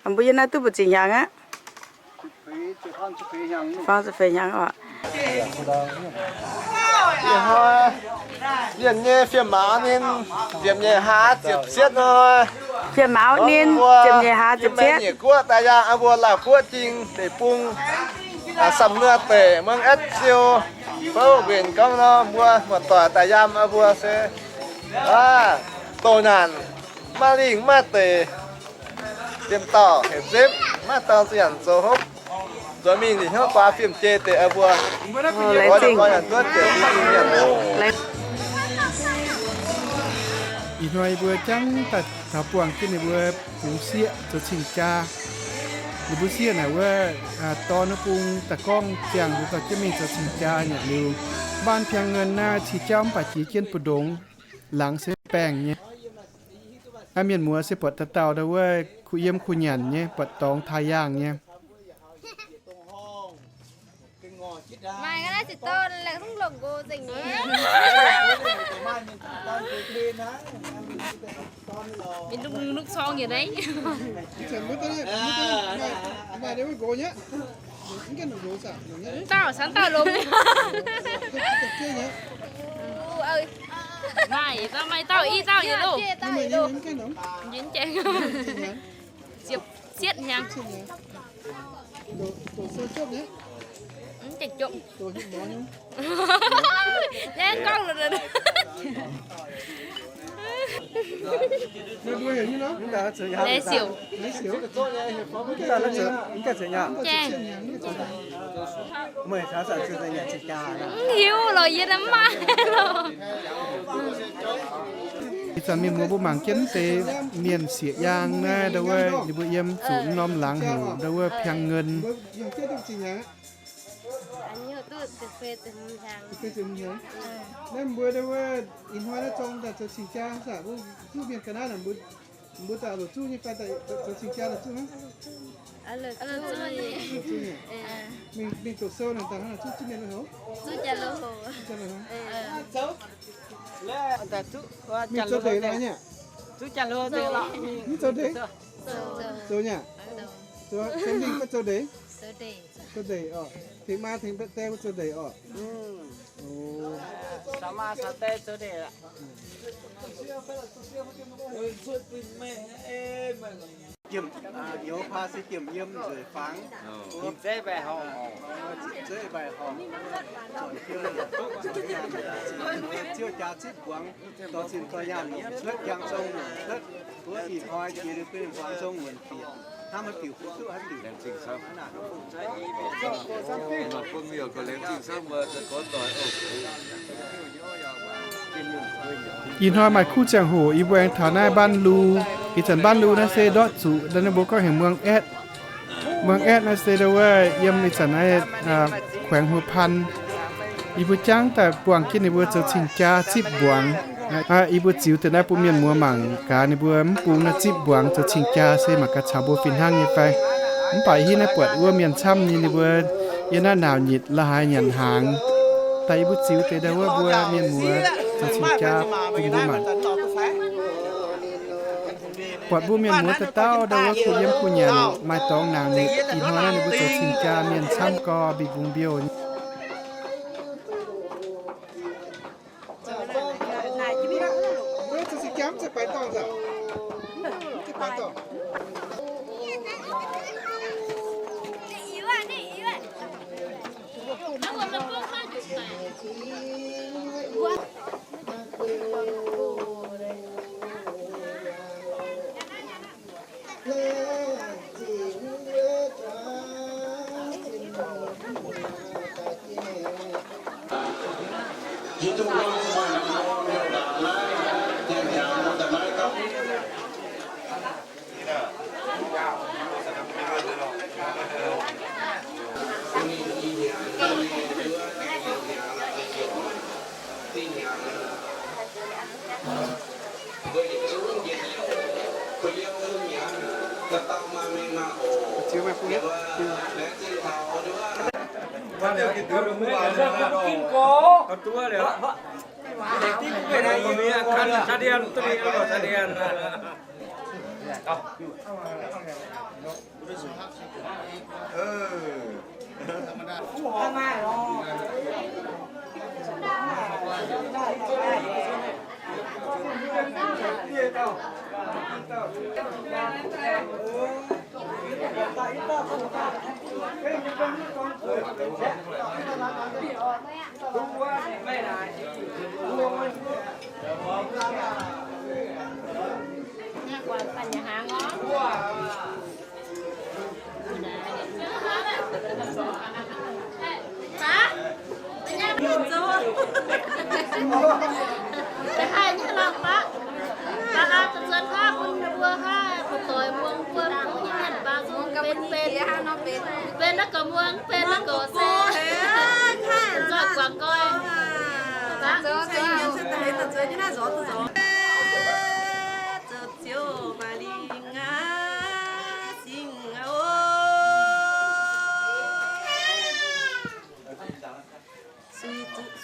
Mbuo yiem naaiv duqv mbu'ziex hnyangx aqv? Faam ziepc feix hnyangx oc. Ih hnoi mienh nyei fiem mauz ninh ziepc nyeic hlaax ziepc cietv hnoi. Fiem mauz ninh ziepc nyeic hlaax ziepc cietv. Nyeic guoqv daaih yangh mbuo Laauh guoqv Ging Deic-Bung, Samc Nuoh Deic, เมืองแอดซิล, fouv mbenc gorngv nor mbuo muoz-doic daaih yangh mbuo se doh nyanc, maaih lingh maaih deic, dien dauh heuc Nzipv, maiv dorngx zuqc nyanc zoux hopv, nzuonx mingh ninh hnyouv guaax fiem jei deix mbuo. Ih hnoi mbuo jangv daaih taux buangh jienv ninh mbuo bungx sieqv zoux cing-jaa. Ninh mbuo sieqv naaic wuov dorn wuov bung daaih gorngv ziangh mbuo dorh jienv mingh zoux cing-jaa nyanc liuz, บ้านเพียงเงิน naaiv cih jauv mv baac jiex jienv mbu'ndongx, laangz se baengh nyei. Naaiv mienh muoz se buatc dauh dauh ndau wuov kuh yiem kuh nyanc nyei, buatc dorngx taaih yaangh nyei. Maaih ga'naaiv ziepc dorn laengz zungv longc nqox nzengc nyei. Mingh lungh lungh corng yietc naaiv. Mv dauh camv dauh longx. Maaih dauh, maaih dauh, i dauh yietc loh. Ziepc cietv hnyangx. Mv gaengh jopv. Naaiv gorngv Laengz siouc. Mv hiuv lorqc, yie mv maaih lorqc. Ih zanc mienh muoz mbuo mangc jienv deix mienh sieqv yaang naaiv, ndau wuov ninh mbuo yiem zuqc norm laangz heuc ndau wuov piang ngen. Naaiv mbuo ndau wuov ih hnoi naaiv zorng daaih zoux cing-jaa saah? Mbuo zuqv mienh ga'naaiv naaic, mbuo daaih loc zuqv nyei fai zoux cing-jaa naaic zuqv hnangv? Mingh doqc sou naaic daaih hnangv naaic zuqv, zuqv mienh lo hoc? Mingh zoux ndeic laaix nyei? Mv zoux ndeic? Zoux nyei aqv. Zoux mingh mbuo zoux ndeic? Zoux ndeic oc. Tengx maa tengx die mbuo zoux ndeic oc. Jiem, youz paa se jiem yiem nzueic fangx. Zeiv mbaih horngh, zoih jiem, ziouv jaax zipv mbuangz, dorh zinh dorh nyaanh longc cuotv, jangx zong longc cuotv, wuov ih hnoi jiex liuz bun mbuangz zong wuonc bieqc, hnangv haaix diuc bun duqv haaix diuc. Ih hnoi maaih kuv ziangh hoc, yie mbuo aengx taux naaiv Mbaanv Lu. Ih zanc Mbaanv Lu naaiv se ndortv zuqc, naaiv mbuo gorngv heuc Muang Aetv. Muang Aetv naaiv se ndau wuov yiem ih zanc naaiv แขวงหัวพัน Yie mbuo jangv daaih buangh jienv ninh mbuo zoux cing-jaa zipv mbuangz. Yie mbuo ziux deix naaiv bun mienh muoz mangc gaax ninh mbuo mv bung naaiv zipv mbuangz zoux cing-jaa se mangc gaax caux mbuo fih hnangv nyei fai. Mv baac hingv naaiv buatc wuov mienh camv nyei, ninh mbuo yiem naaiv nauc nyitc la'haaix nyanc hnaangx. Daaih yie mbuo ziux deix ndau wuov mbuo mienh muoz zoux cing-jaa bun mbuo mangc. Buatc mbuo mienh muoz dauh dauh ndau wuov kuh yiem kuh nyanc, maaih dorngx nauc nyitc. Ih hnoi naaiv ninh mbuo zoux cing-jaa, mienh camv gorx, mbic mbungx mbiouh.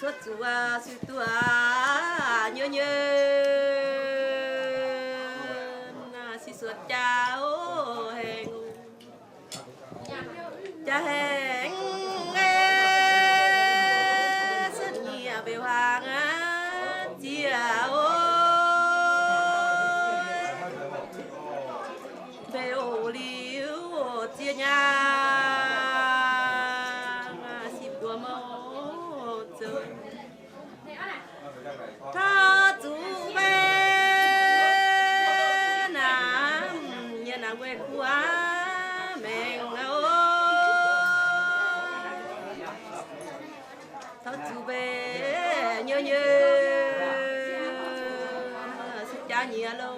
Suotv zuqc aqv, suotv duqv aqv, nyuoz nyuoz aqv, si suotv jaa o, haengh jaa haengh, suotv nyiec mbeix huaang aqv, ziex o, mbeix o liuz ziex nyaah. Nyei nyei, sieqv jaa nyiex lo,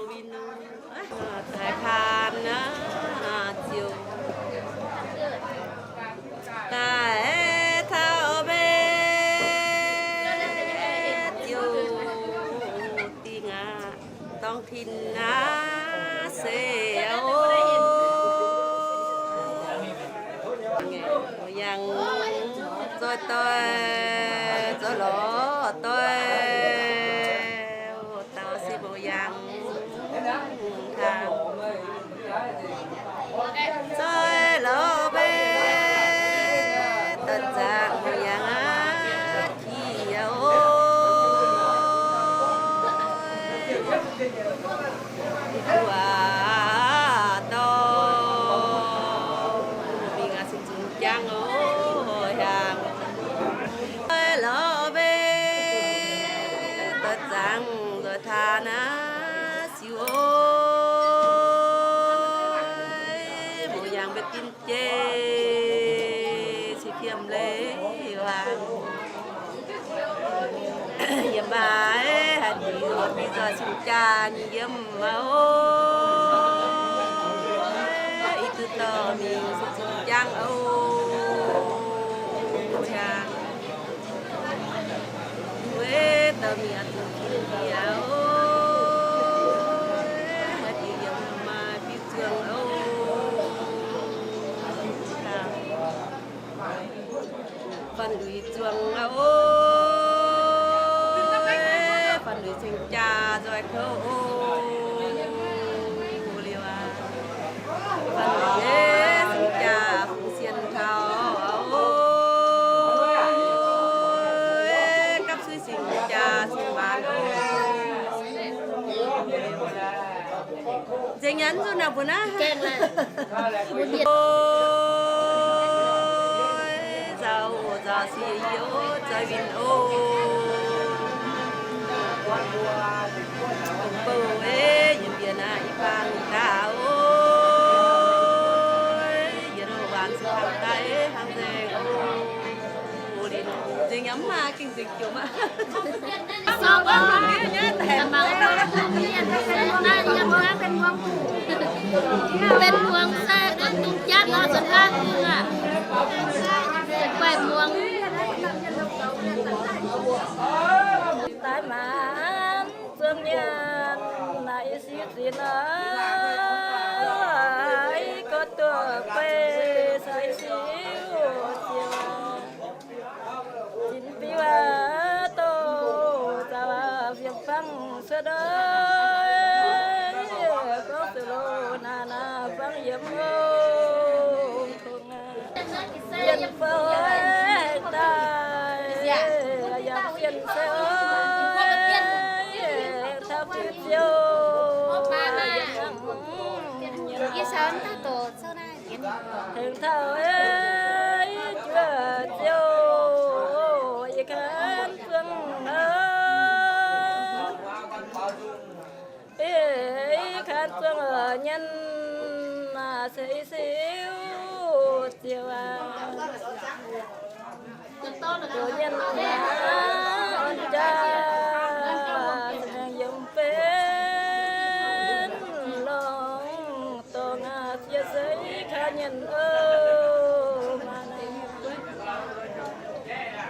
win lo, daaih kaan naaiv ziouc daaih taux mbe ziouc dingh aqv. Dorngx tin naaiv se o, yangh zoih doic, zoih lorz doic, dauh se mbuo yangh taux zoih lorz mbe, daaih zaangc mbuo yangh aqv, qiex aqv o. Mbuo aac dorh mingh aqv, cing-cing jangv oc, hiaangx. Lorz mbe, doix zaangc nzoih taa naaiv siou oc. Mbuo yangh mbuo din jeiv, cing-ciemh leiz waac. Yiem maaih haaix diuc mingh nzoih cing-jaa nyei yiem maah oc. Ih duqv dorh mingh cing-cing jangv oc. Ziangh weic dorh mingh aqv, zuqc jiex oc. Haaix diuc yiem maaih fiuv zuangx oc. Fan-luic zuangx oc, fan-luic cing-jaa nzoih kouv oc. Liuz aac, fan-luic cing-jaa fungx sienh taux oc. Gapv suiv cing-jaa cing-maanc oc. Nzengc nyanc nzunc naaic mbuo naaiv. Nzauh nzauh siec yie oc, zoih win oc. Bouh ei yie mbienc naaiv i bang daaih oc. Yie nor waanc se hnangv daaih hnangv nzengc oc. Nzengc nyei maah, gengh nzengc jomc aqv. Benx muangx se dongh jatv nor, se hnangv aqv. Guaih muangx. Daaih maanc zuangx nyanc naaic i sic zinx aqv, i gorx duoh guei sai siu ziouc. Zinx biuv aac, douz zaux aac, fiemx fangv cuotv oc. Gorngv zuqc loz naaic naaic fangv yiem oc. Tongx aac, yienh fouv daaih, yangh fienh se oc, taux fienh ziouc, yienh hnangv. Tengx taux ei juoqv ziouc, yie kan zuangx aqv. Ei kan zuangx nyanc naaic se i siu ziouc aqv. Doz nyanc naaic orn jaa, se maengx yiem benx lorngx dorngx aqv. Fiev seix kaav nyanc oc.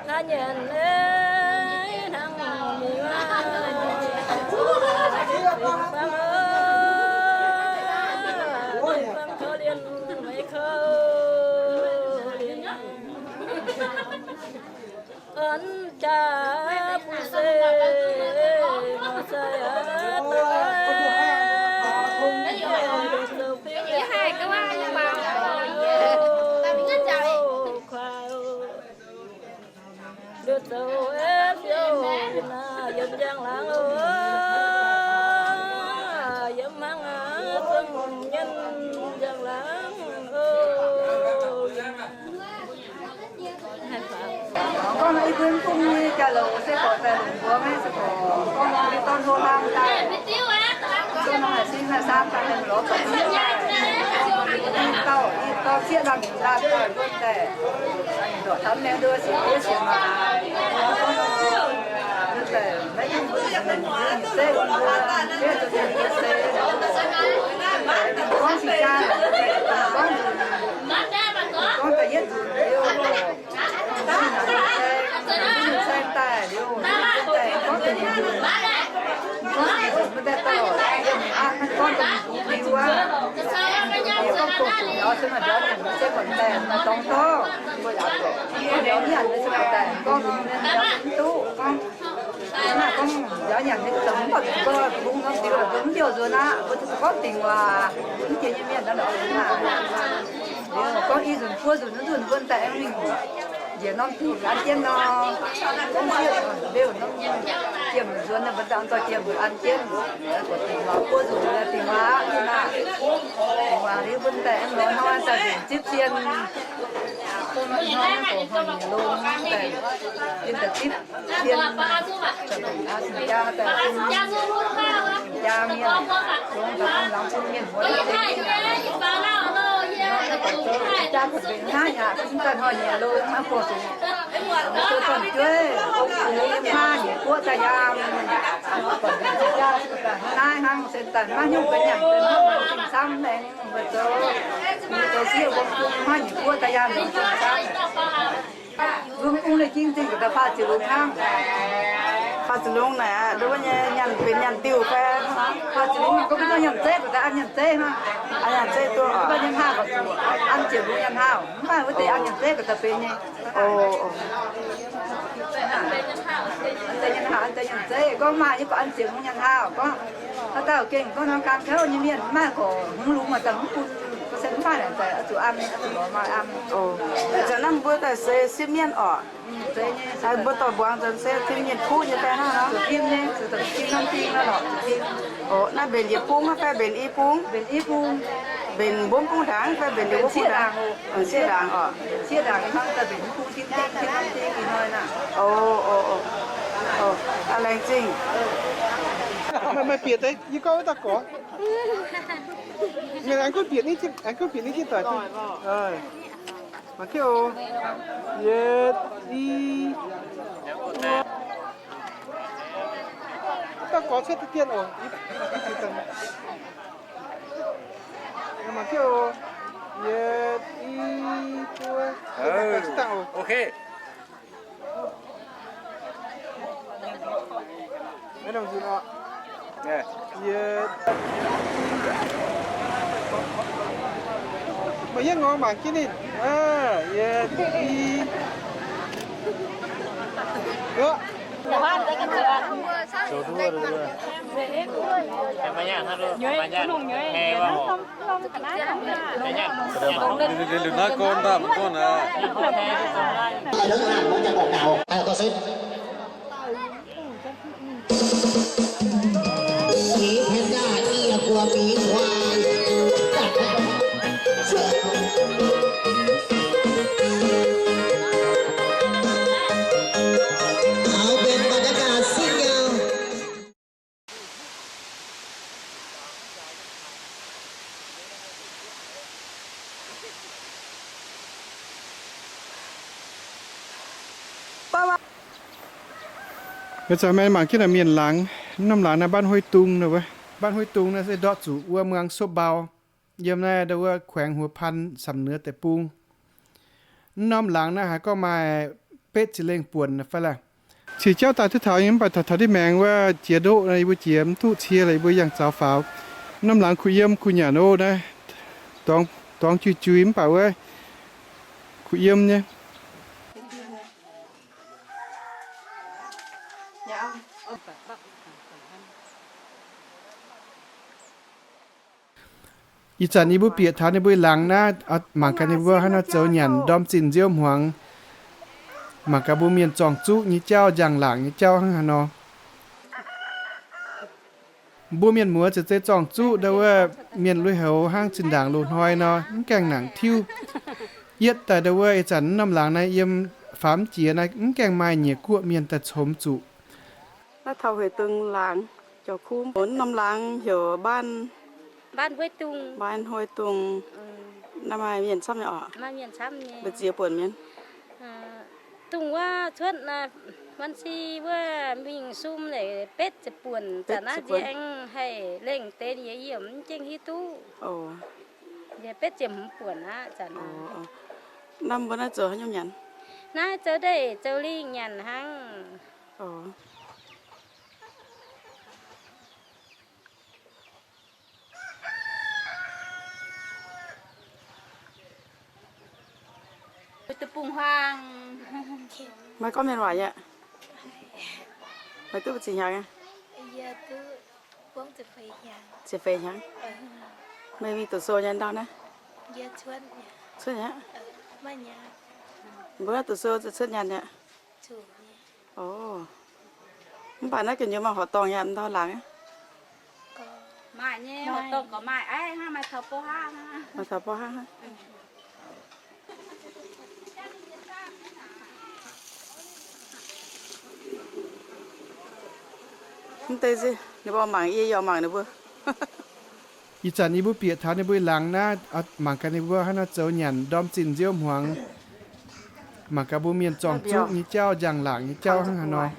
Kaav nyanc ei hnangv mingh aqv. Fangx oc, fangx korv-lienh maiv korv-lienh. Orn jaa buv se mor sai aqv, douz zoux fingx kuaaiv. Nduov zoux fiou yiem naaiv, yiem njang-laangc oc. Yiem hmangv aqv, zuangx nyanc njang-laangc oc. Gorngv nor, i mbuo mv bung nyei jauv-louc se gorqv daaih longc mbuo maiv se gorqv. Gorngv nor, mbuo dorn hlo hlang daaih, gorngv nor, haih sin haih saam daaih, haih lorz zoux zieqv daaih, i dauh, i dauh zieqv lamh laanh daaih, mbuo daaih. Gorngv nyanc nyei zoux mv baac mbuo mv bieqc nzuonx aqv, mbuo zuqc gorngv dingc waac, mv jiex nyei mienh naaiv lorqc. Liuz gorngv i nzunc buo nzunc nzunc mbuo daaih aengx mingh njiec norm dingc an jienv nor, gorngv sieqv mbeih norm jiem nzuonx, mbuo dangh dorh jiem an jienv, dingc waac buo nzunc dingc waac aqv, dingc waac liuz mbuo daaih aengx lorz hnoi daaih nzipc zipv zien, hnoi mv baac hnoi nyei longx daaih, zien daaih zipv. Naaiv hnangv se daaih maiv nyungc ga'nyanc, maiv nyungc ga'nyanc camv, mbuo zoux, mbuo zoux sieqv wuom bung maiv nyungc guoqv daaih yangh nzengc camv. Wuom bung naaiv jing zingh ga'daaih faah ziepc lungz hnangv. Faah ziepc lungz naaic, nduov nyei nyanc benx nyanc diuh fai? Faah ziepc lungz gorngv mv nyanc zeiv ga'daaih an nyanc zeiv hnangv. An nyanc zeiv duqv. Mv baac nyanc haav gorqv zuqc an ziepc lungz nyanc haav, mv baac wuov deix an nyanc zeiv ga'daaih benx nyei. An deix nyanc haav, an deix nyanc zeiv, gorngv maaih nyei gorqv an ziepc lungz nyanc haav gorngv. Haaix dauh gengh gorngv norm gaam kouv nyei mienh, maaih gorqv hmz lungz maaih daaih mv bun, se mv maaih naaic daaih oix zuqc an, oix zuqc lorz maaih an. Zanc naaiv mbuo daaih se sipv mienh orqc? Mbuo dorh mbuangz zanc se tim mienh kuv nyei fai hnangv nor? Oc, naaiv mbenc yietc bung fai mbenc i bung? Mbenc mbuo bung ndaangc fai mbenc sieqv ndaangc? Sieqv ndaangc orqc. Oc, oc, oc. Laengz zingh. Meih, meih bieqc deix, yie gorngv wuov dauh gorx. Meih aengx gunv bieqc ni, aengx gunv bieqc ni jienv doic. Mangc jienv oc. Yietc, i, wuov dauh gorx cuotv deix dien oc. Mangc jienv oc. Yietc, i, buo. Ok. Maiv nongc nzunc oc. Yietc. Meih yie ngorc mangc jienv ninh. Yietc, i. Mbuo zuqc mangc jienv naaic mienh laangz. Norm laangz naaiv Ban Hui Dung, Ban Hui Dung naaiv se ndortv zuqc wuov muangx Sopv Mbau, yiem naaiv ndau wuov ແຂວງຫົວພັນ Sam Nua Deic-Bung. Norm laangz naaiv haiz gorngv maaih betv ziex lengh buonc fai laac. Qiex jauv daaih duqv taux nyei, mv baac taux taux diuh maengx wuov jiex ndoqv naaiv, yie mbuo jiex mv duqv cie laac, yie mbuo yangh zaux faaux. Norm laangz kuh yiem kuh nyanc oc naaiv, dorngx jui-jui mv baac wuov kuh yiem nyei. Ih zanc yie mbuo bieqc taux ninh mbuo laangz naaiv, mangc gaax ninh mbuo hnangv nor zoux nyanc ndorm zinh nziouv hmuangx. Mangc gaax mbuo mienh zorng-zuqv nyei jauv, njang-laangc nyei jauv hnangv haaix nor. Mbuo mienh muoz ziouc zeiz zorng-zuqv ndau wuov mienh lui-houx hnangv zinh ndaangc loz-hnoi nor mv gaengh nangc tiuv. Yietv daaih ndau wuov ih zanc norm laangz naaiv yiem faam jiex naaiv mv gaengh maaih nyieqc guoqv mienh daaih comx zuqc. Naaiv taux Hueix Dungz laangz, jauv kuv norm laangz heuc Ban, Ban Hueix Dungz. Naaiv maaih mienh camv nyei orqc? Mbu'ziex buonc mienh. Dongh wuov cuotv บัญชี wuov mingh sum naaic betv ziepc buonc, zanc naaiv nziex aengx haih lengh deix yie yie mv jengh hiuv duqv. Yie betv ziepc hmz buonc aqv zanc naaiv. Naaiv mbuo naaiv zoux haaix nyungc nyanc? Naaiv zoux ndeic zoux lingh nyanc hnangv. Meih gorngv mienh waac nyei? Meih duqv ziqc hnyangx? Ziepc feix hnyangx. Meih mingh doqc sou nyei ndau naaiv? Cuotv nyei aqv. Mbuo naaiv doqc sou cuotv nyanc nyei aqv. Mv baac naaiv gu'nyuoz maaih horqc dorngh nyei, mv ndau laangz aqv. Maaih nyei, horqc dorngh gorqv maaih, hnangv maaih taux bou haav hnangv. Mv deix se ninh mbuo mangc, yie yaac mangc ninh mbuo. Ih zanc yie mbuo bieqc taux ninh mbuo laangz naaiv, mangc gaax ninh mbuo hnangv nor zoux nyanc ndorm zinh nziouv hmuangx. Mangc gaax mbuo mienh zorng zuqv nyei jauv, njang-laangc nyei jauv hnangv haaix nor.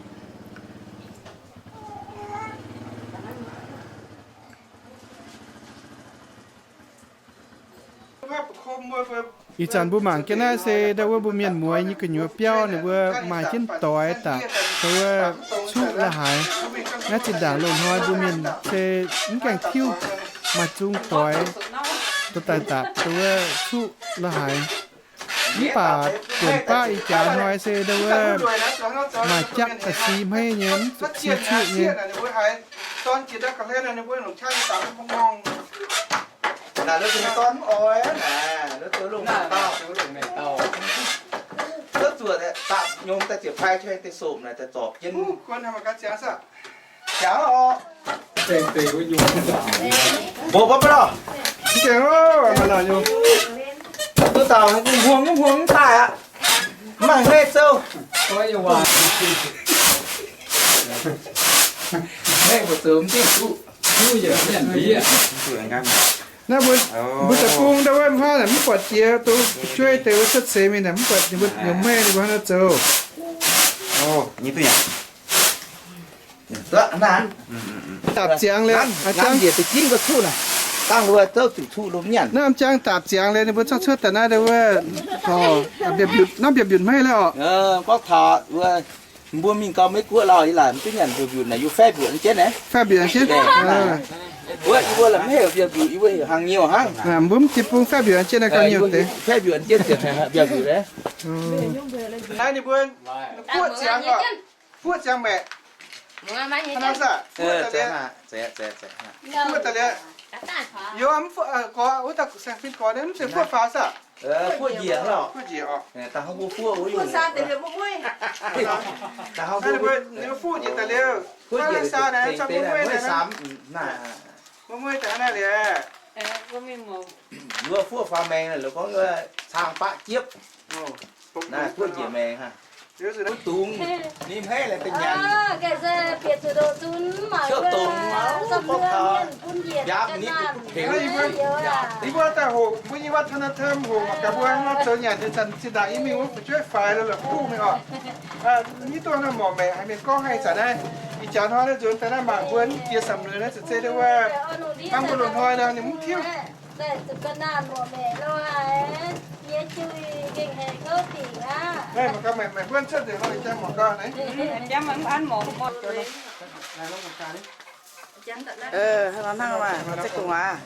Ih zanc mbuo mangc jienv naaiv se ndau wuov mbuo mienh mueiz nyei gu'nyuoz biauv ninh mbuo maaih jienv doix daaih, ndau wuov cuqv la'haaix. Naaiv zinh ndaangc loz-hnoi mbuo mienh se mv gaengh tiuv, maaih zung doix dorh daaih dapc ndau wuov cuqv la'haaix. Mv baac buonc baav ih jaax hnoi se ndau wuov maaih jaqv da'si hmeiv nyei, mv zuqc cie cuqv nyei. Naaic, lov zuqc dorn mv oix naaic, lov zuqc lungh dauh. Lov zuqc dapv nyom daaih ziepc pai cuotv deix sopc naaic daaih zorpc jienv. Jangx oc. Mbuo baav baav lorh. Mv gaengh oc, maaih lorh nyei. Duqv dauh hmuangx mv hmuangx mv daaih aqv. Mv maaih hmeiv zouv. Hmeiv mbu'zouv mv diuh duqv. Naaiv mbuo, mbuo deic-bung ndau wuov hnangv naaic mv buatc jiex, dongh fu'jueiv deix wuov cuotv seix mingh naaic mv buatc ninh mbuo hmeiv ninh mbuo hnangv naaiv zoux. Dapc ziangx liuz, naaiv m'jang dapc ziangx liuz ninh mbuo zorqv cuotv daaih naaiv ndau wuov, naaiv mbiaauc mbiutc hmeiv liuz oc. Gorngv taux mbuo mingh gau Meiv Guoqv lauh, yie laaic mv duqv nyanc mbiaauc mbiutc naaic, yie faev mbiaauc jienv naaic. Faev mbiaauc jienv. Wuov yie mbuo laaic mv heuc mbiaauc mbiutc, yie mbuo heuc hnaangx nyouh hnangv. Mbuo m'deic-bung faev mbiaauc jienv naaic gauh nyouh deix. Faev mbiaauc jienv ziepc hnyangx mbiaauc mbiutc naaiv. Naaiv ninh mbuo fuoqv ziangx oc. Fuoqv ziangx maeqc. Hnangv naaiv saah? Fuoqv daaih liuz. Fuoqv daaih liuz. Youz mv fuoqv gorx, wuov dauh saeng-fim gorx naaiv mv zeiz fuoqv faaux saah? Fuoqv njiec oc. Fuoqv njiec oc. Ninh mbuo fuoqv njiec daaih liuz. Fuoqv njiec daaih liuz, mueiz daaih hnangv naaiv liuz. Wuov fuoqv faaux maengx, lorz gorngv wuov cang baqv jiepv. Naaiv fuoqv njiec maengx hnangv. Bun dungz, ninh hmeiv laengz daaih nyanc. Ciouv dongz, gorngv taux biaav nitv bun tengx. Yie mbuo daaih hoqc mbuo nyei วัฒนธรรม hoqc mangc gaax mbuo nor zoux nyanc nyei zanc zinh ndaangc yie mingh wuov fu'jueiv faix lorqc, kuv mingh oc. Mv duqv naaiv morc maeqc haaix mienh gorngv haaix zanc naaiv, ih jaax hnoi naaiv nzuonx daaih naaiv mangc mbuo jiex samx lueiz naaiv za'gengh wuov, hnangv mbuo loz-hnoi nor ninh mv tiuv. Mangc gaax meih, meih mbuo cuotv nzengc nor jang mangc gaax naaiv. Hnangv nor hnangv maah, za'gengh waac.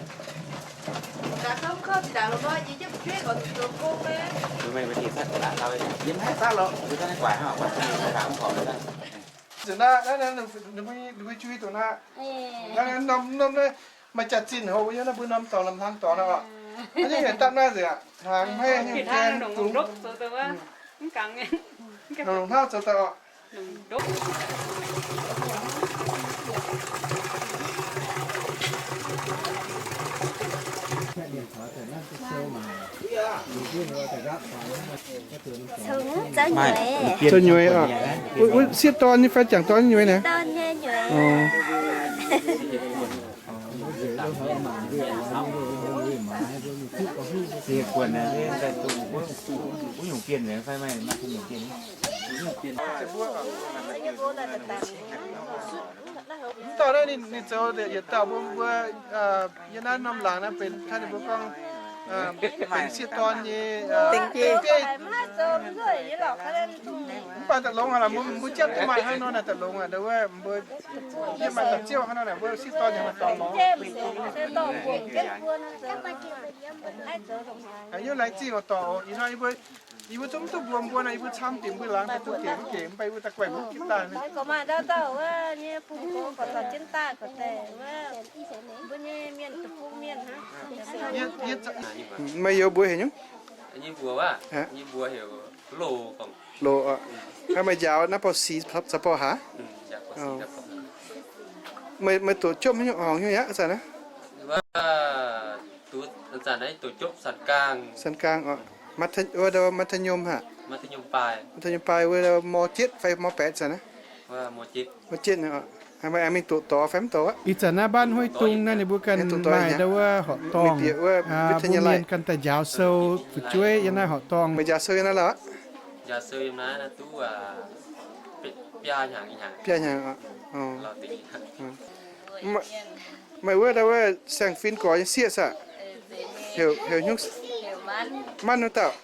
Nzunc naaiv, naaiv, ninh mbuo jui dongh naaiv. Naaiv norm, norm naaiv maaih jaax-zinh hoc nyei, naaiv mbuo norm dorngx, norm hlang dorngx naaiv oc. Naaiv nyungc dapv naaiv nzengc aqv. Hnaangx hmeiv nyei, gaeng dungz. Longc longc hnangv zoux daaih oc. Zoux nyueiz oc. Wuov sieqv dorn nyei fai jangc dorn nyei nyueiz naaiv? Mv dauh naaiv ninh, ninh zoux yietc dauh mbuo, mbuo, yie naaiv norm laangz naaiv benx taux ninh mbuo gorngv, benx sieqv dorn nyei, dengv biei. Mv baac daaih longx haic lorqc, mbuo, mbuo jatv duqv maaih hnangv nor naaic daaih longx aqv, ndau wuov mbuo jatv maaih daaih ziouv hnangv nor naaic, mbuo sieqv dorn yaac maaih dorngx longx. Haaix nyungc laengz zingh oc dorc oc. Ih hnoi yie mbuo, yie mbuo zungv mv duqv mbuo mbuo nor, yie mbuo camv bieqc mbuo laangz daaih duqv gec mv gec, mv baac yie mbuo daaih guaih mbuo gitv daaih. Meih youz mbuox heuc nyungc? Loz oc. Meih njaaux naaiv bouh sic zaux bouh haaix? Meih, meih doqc jopv haaix nyungc, horngc nyungc aqv zanc naaiv? Sanv gaang oc. Wuov math-, math-, math-, math-, wuov mor jietv fai mor baeqc zanc naaiv? Mor jietv oc. Meih aengx mingh doqc dorngx fai mv dorngx aqv? Ih zanc naaiv บ้านห้วยตุง naaiv ninh mbuo ganh maaih ndau wuov horqc dorngh, mbuo mienh ganh daaih njaaux sou fu'jueiv yiem naaiv horqc dorngh. Meih njaaux sou yiem naaiv lorqc? Biaa hnyangx oc. Meih wuov ndau wuov saeng-fin gorx nyei sieqv saah? Heuc, heuc hnyouv, manv wuov dauh.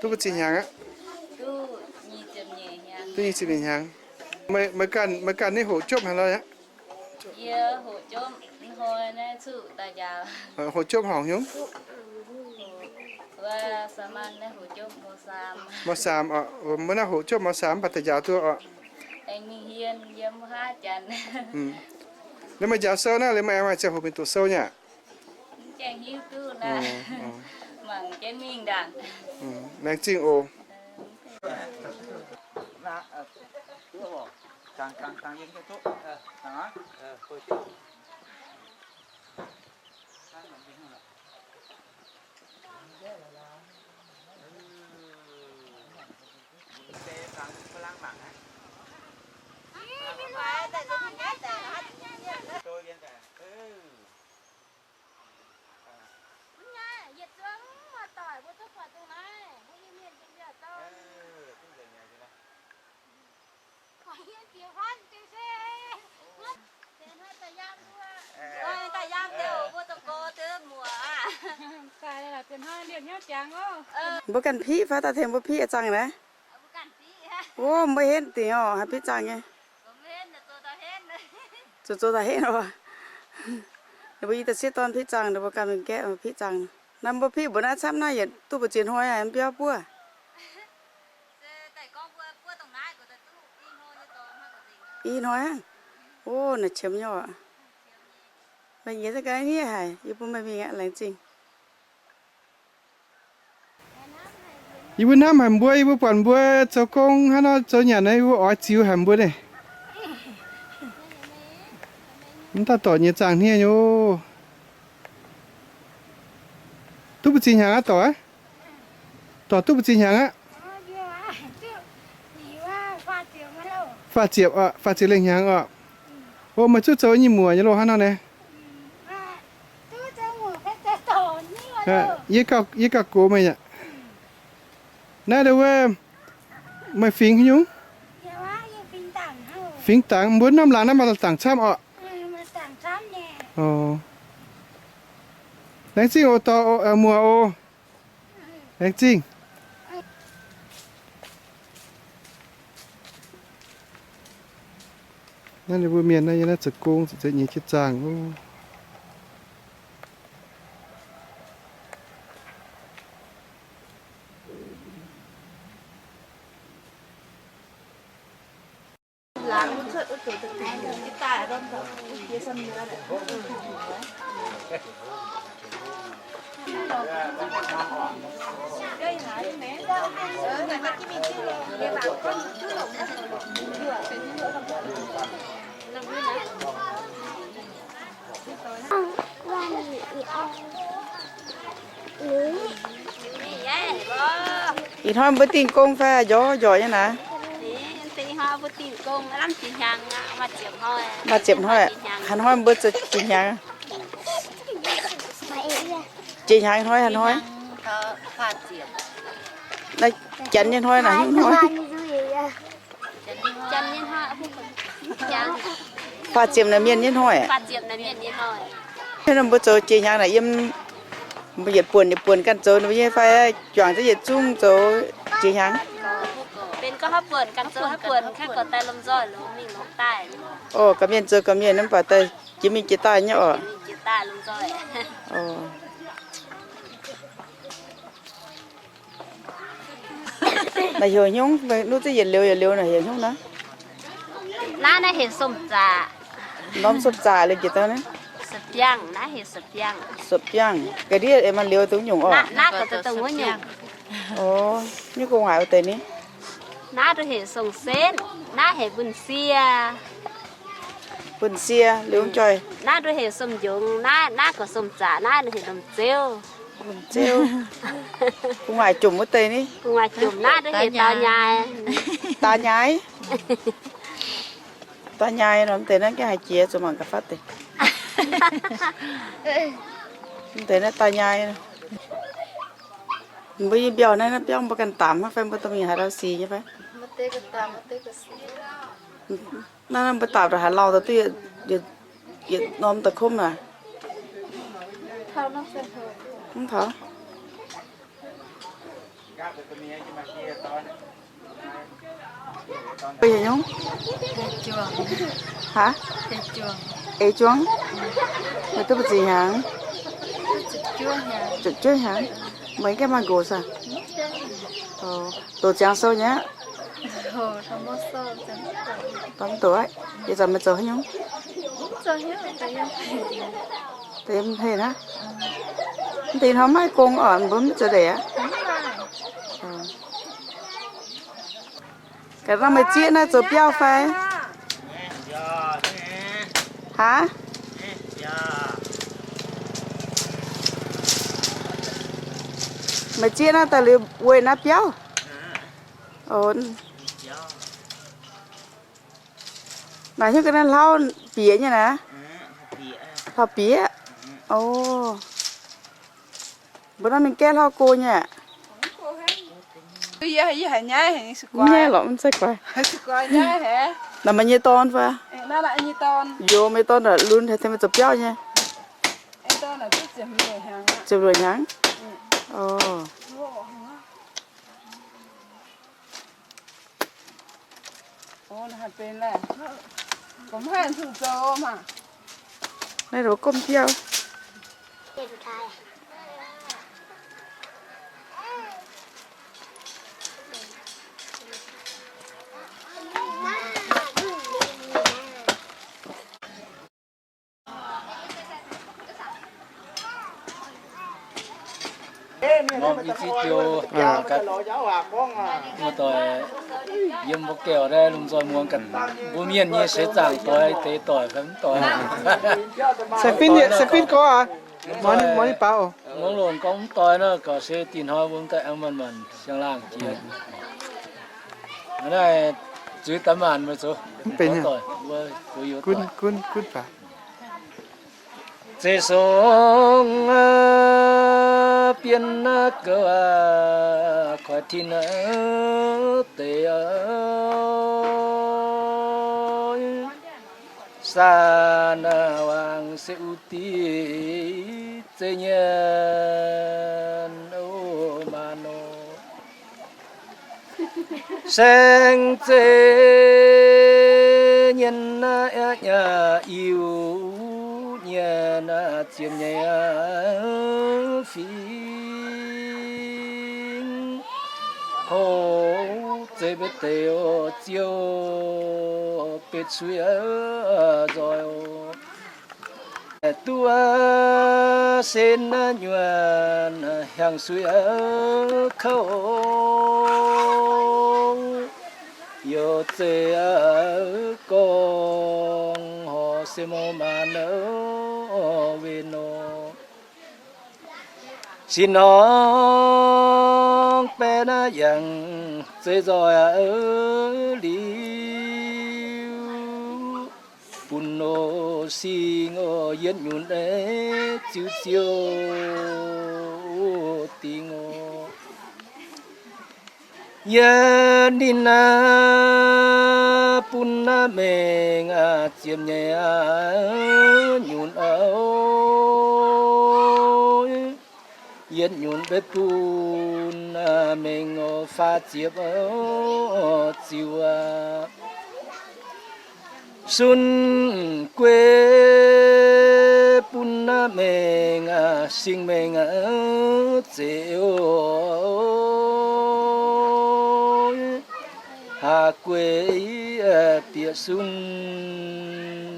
Duqv mbu'ziex hnyangx aqv? Duqv nyic ziepc nyeic hnyangx. Meih, meih ganh, meih ganh ninh hoqc jopv haaix lorqc aqv? Hoqc jopv horngc hnyouv? Mor saam oc. Mbuo naaiv hoqc jopv mor saam mv baac daaih njaaux duqv oc. Liuz meih njaaux sou naaiv, liuz meih aengx maaih ziangh hoc mingh doqc sou nyei aqv? Laengz zingh oc. Mbuo ganh piqv fai daaih tengx mbuo piqv zaangh naaiv? Ov, mbuo henv dingc oc, haih piqv zaangh nyei. Zuqc zoux daaih henv oc. Ninh mbuo i daaih sieqv dorn piqv zaangh, ninh mbuo ganh mingh gaeqv piqv zaangh. Naaiv mbuo piqv mbuo naaiv camv naaiv yietc duqv mbu'ziex hnoi aqv, mv biauv buov. I hnoi aqv. Ov, naaic qiemx nyei oc. Meih nyiec za'ganh hniev haic, yie bun meih mingh aqv, laengz zingh. Yie mbuo hnamv haic mbuo, yie mbuo buatc mbuo zoux gong hnangv nor zoux nyanc naaiv, yie mbuo oix ziux haic mbuo naaiv. Mv dauh dorc nyei zaangh hniev nyei oc. Duqv mbu'ziex hnyangx aqv dorc aqv? Dorc duqv mbu'ziex hnyangx aqv? Faah ziepc oc, faah ziepc lengh hnyangx oc. O, meih zuqc zoux nyei muoc nyei loh hnangv nor naaiv. Yie gauh, yie gauh gox meih aqv. Naaiv wuov, meih fingx haaix nyungc? Fingx dangx, mbuo norm laangz naaiv maaih dangx camv oc. Laengz zingh oc dorc, muoc oc. Laengz zingh. Naaiv ninh mbuo mienh naaiv yiem naaiv zoux gong, zoux nyei jiez zaangh oc. Ih hnoi mbuo dingh gong fai njorc njorc nyei naaiv? Maaih ziepc hnoi. Haaix hnoi mbuo zoux ziepc hnyangx? Ziepc hnyangx hnoi, haaix hnoi? Naaiv janx nyei hnoi naaic, hnyouv hnoi. Faah ziepc naaic mienh nyei hnoi. Hnangv nor mbuo zoux jiex hnyangx naaic yiem, mbuo yietc buonc yietc buonc ganh zoux nyei fai juangc zungv yietc zungv zoux jiex hnyangx? Orv, ga'mienh zoux ga'mienh, mv baac daaih jiex mingh jiex daaih nyei orqc. Naaic heuc hnyouv, nuv ziev yietc liuz yietc liuz naaic heuc hnyouv naaiv. Naaiv, naaiv heuc somh zaqc. Norm somh zaqc liuz jiex daaih naaiv. Suoqc biangh, ga'ndiev maaih liuz dongh nyungc orqc. Orv, nyungc gu'nguaaic wuov deix ni. Naaiv nduov heuc song-setv, naaiv heuc mbuonx-sie. Mbuonx-sie liuz njoih. Naaiv nduov heuc somh-njongx, naaiv, naaiv gorqv somh zaqc, naaiv nduov heuc lomh-zeuv. Lomh-zeuv. Gu'nguaaic jomc wuov deix ni. Gu'nguaaic jomc naaiv nduov heuc daux nyaaix. Daux nyaaix. Daux nyaaix nor, mv deix naaiv gengh haih jiex, zuqc mangc gaax fatv deix. Mv deix naaiv daux nyaaix. Mbuo yie mbiauh naaiv, naaiv biauv mbuo ganh daamc fai mbuo dorh mingh haaix lauh sic nyei fai? Naaiv mbuo daapc haaix lauh daaih duqv yietc norm daaih komv aqv? Mv taux. Mbuo heuc nyungc? Haaix? Eix juang? Meih duqv buo ziex hnyangx? Ziepc juov hnyangx. Meih gengh maaih nqox saah? Doqc ziangx sou nyei aqv. Dorh mv doqc aqv. Ih zanc meih zoux haaix nyungc? Deix mv heh hnangv. Mv deix hnoi maiv gong oc, mbuo mv zoux ndeic aqv. Gaax nor meih zieqv naaiv zoux biauv fai? Haaix? Meih zieqv naaiv daaih liuz weic naaiv biauv? Naaic hnyouv ga'naaiv hlauv bieqc nyei naaiv. Hlauv bieqc. O, mbuo naaiv mingh gaeqv hlauv go nyei aqv. Mv nyaiv lorqc, mv zeiz guaix. Naaic meih nyei dorn fai? Youz, meih dorn naaic lunx haiz tengx meih zoux biauv nyei. Ziepc luoqc hnyangx. O. Naaiv mbuo gomv biauv. Norm i zieqv joux, muoz-doic yiem mbuo gauh naaiv lomh nzoih muangx ga'naaiv, mbuo mienh nyei seix zaangc doix deix doic fai mv doix. Muangx longc gorngv mv doix nor, gauh se dinh hnoi mbuo mv daaih aengx manc-manc siang-laangh jiex. Naaiv zuiz daaih maanc meih zoux. Zeiz song bienh gouv koiv tin deix, san wangc se uv diqv zeiv nyienz, o, maanc nor. Saeng zeiv nyienz, iu nyienz, ziepc nyeic fingx, houv zeiv betv deix, ziouc betv suiv nzoih. Duqv sen nyuonh hiaangx suiv kouv, youc zeiv gorngv horc se mouc maanc nor, win nor. Sin norm baeqv naaiv yangh zeiv nzoih liuz, bun nor sing oc yietv nyunc ziouc ziouc dingh oc. Yie ninh naaiv bun mengh ziepc nyeic nyunc o, yietc nyunc mbenc bun mengh o faah ziepc o ziux aqv. Sun guei bun mengh sing mengh zeqc o, haaz guei bieqc sun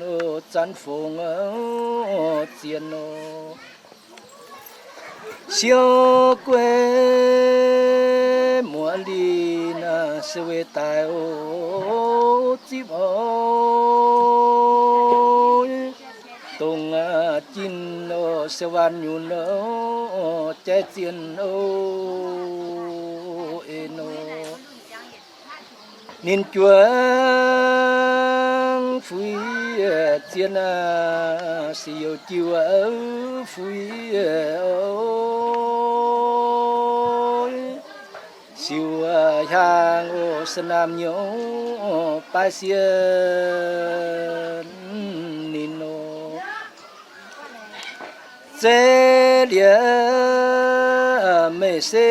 o, zanv fongx o, zien o. Siou guei muoz-lin se weih daaih o, zipv o, dongh jin o, se waanc nyunc o, jaiv zienh o, en o. Ninh juangc fuix zienh, se youc jiu fuix o, siux hiaang o, se naamh nyouz baaix sienh ninh o. Zeiv liuz meih se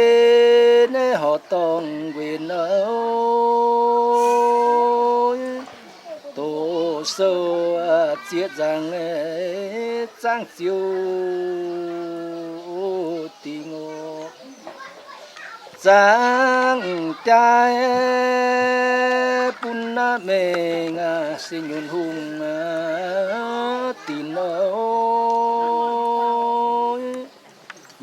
naaiv horqc dorngh nquenc o, doqc sou zieqc nzaangc zaangv ziouc dingc o. Zaangv jaaix bun mengh se nyunc hungh dinc o,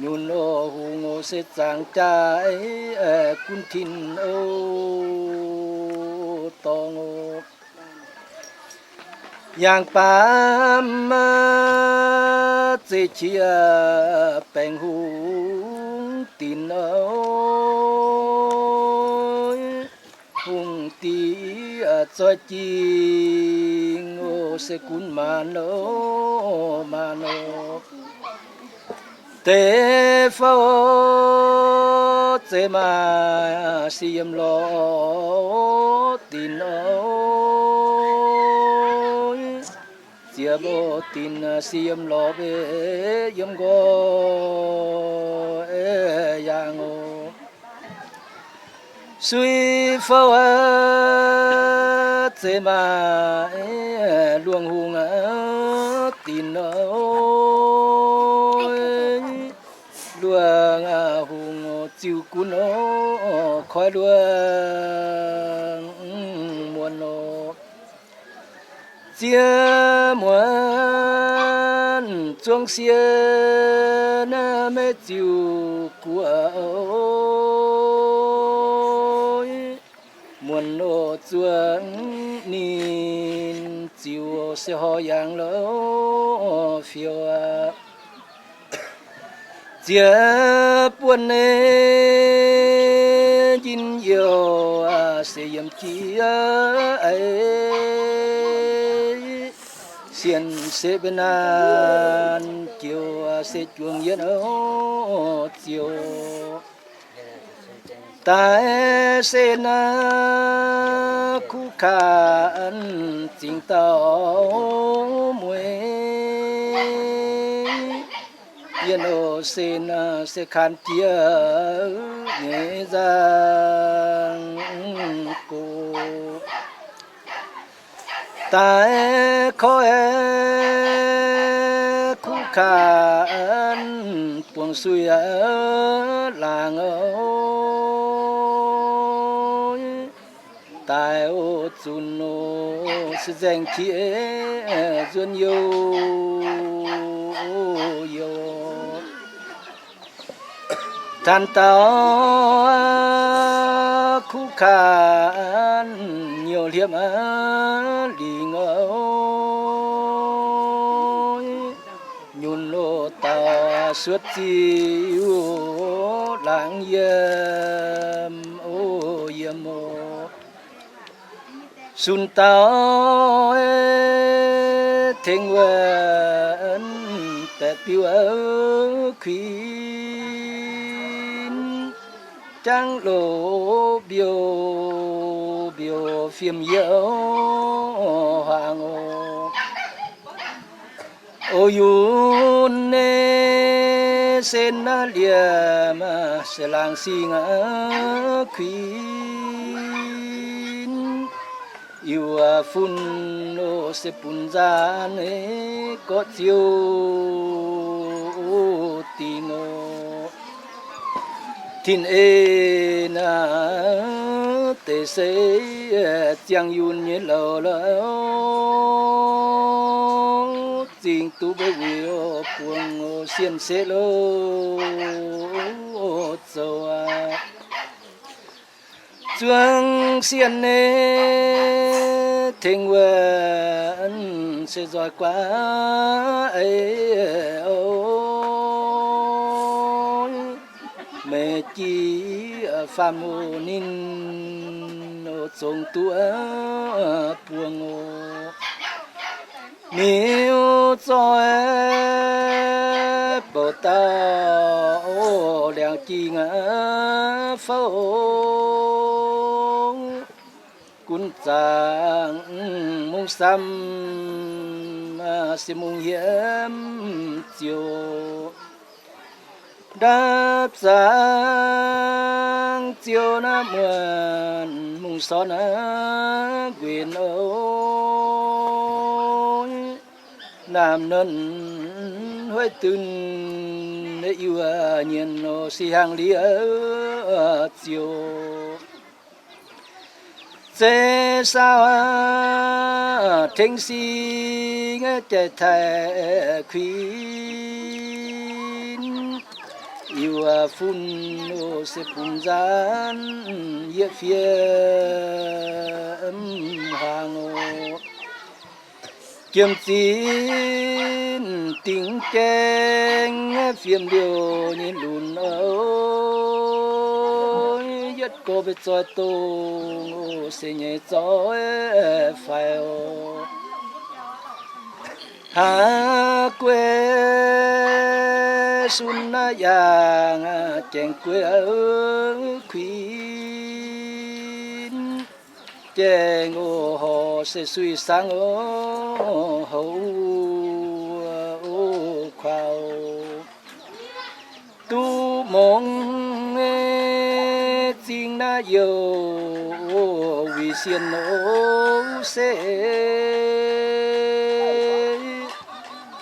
nyunc o hungh o, se zaangv jaaix gunv tin o, dorngh o. Yangh baamv zeiv qiex baengc hungh dinc o, hungh diqc zoih jingh o, se gunv maanc o, maanc o. Deix fouv zeiv maac se yiem lorz dinc o, ziepc o dinc se yiem lorz mbeqc yiem nqoi yaangh o. Sui fouv zeiv maac luangh hungh dinc o, luangh hungh ziux gunv o, koiv luangh muonz o. Ziex muonz zuangx sienh maiv ziux guoqv o, muonz o zuangx ninh ziux se horh yaangh louh fiou aqv. Ziex buonc nyei njien-youh se yiem jiex aiv, sienh se mbenc naanc joux se juangc yietv o ziouc. Daaih se naaiv kuv kaax zingx dauh mueiz, yienh o se naaiv se kanh jiex nyei nzangc gox. Daaih koiv kuv kaax buangh suiv laangz o, daaih o zunc o se nzaeng qiex nzuonx youh youh. Tanh dauh kuv kaax nyouh hliepv lingc o, nyunc loz dauh suotv ziux laangz yiem o, yiem o. Sunc dauh tengx wuonx baeqc biuv kuinx, jangv loz mbiouh mbiouh fiem yie o. O yunc naaiv se naaiv liemh se laangz singx kuinx, iu fun se bun nzaanx gorqv ziouc dingc oc. Tin-ei naaiv deix se ziangh yunh nyei louc lorqc, zingh duqv mbuo wuic buangh sienh se loh zoux aqv. Zuangx sienh naaiv tengx wuov se nzoih guaax eix oc. Meih jiex faam oc ninh oc, zongx duqv buangh oc. Miuz zoih bouc dauh oc, liangx jingh fouv, gunv zaangc mungv samv se mungv hiemv ziouc. Ndapv zaangc ziouc naaiv muonc mungv sorn aqv, nquenc oc. Naamh nonc hueiv dunh iu nyienz oc, se hiaangx liuz ziouc. Zeiv saauv tengx singx jai taaih kuinx, iu fun oc se bun nzaanx yietv fiev hmuangx oc. Jiem zinh dingc gaeng fiem liouh nyei lunx oc, yietv gorx mbuo zoih dongh oc, se nyei zoih faix oc. Haav guei sun naaiv yaangh, jaengx guei kuinx, jaengx oc horc se suiv-sangv oc, houv oc kuaaux. Duqv mongx zingh naaiv youh, wuic sienh oc se,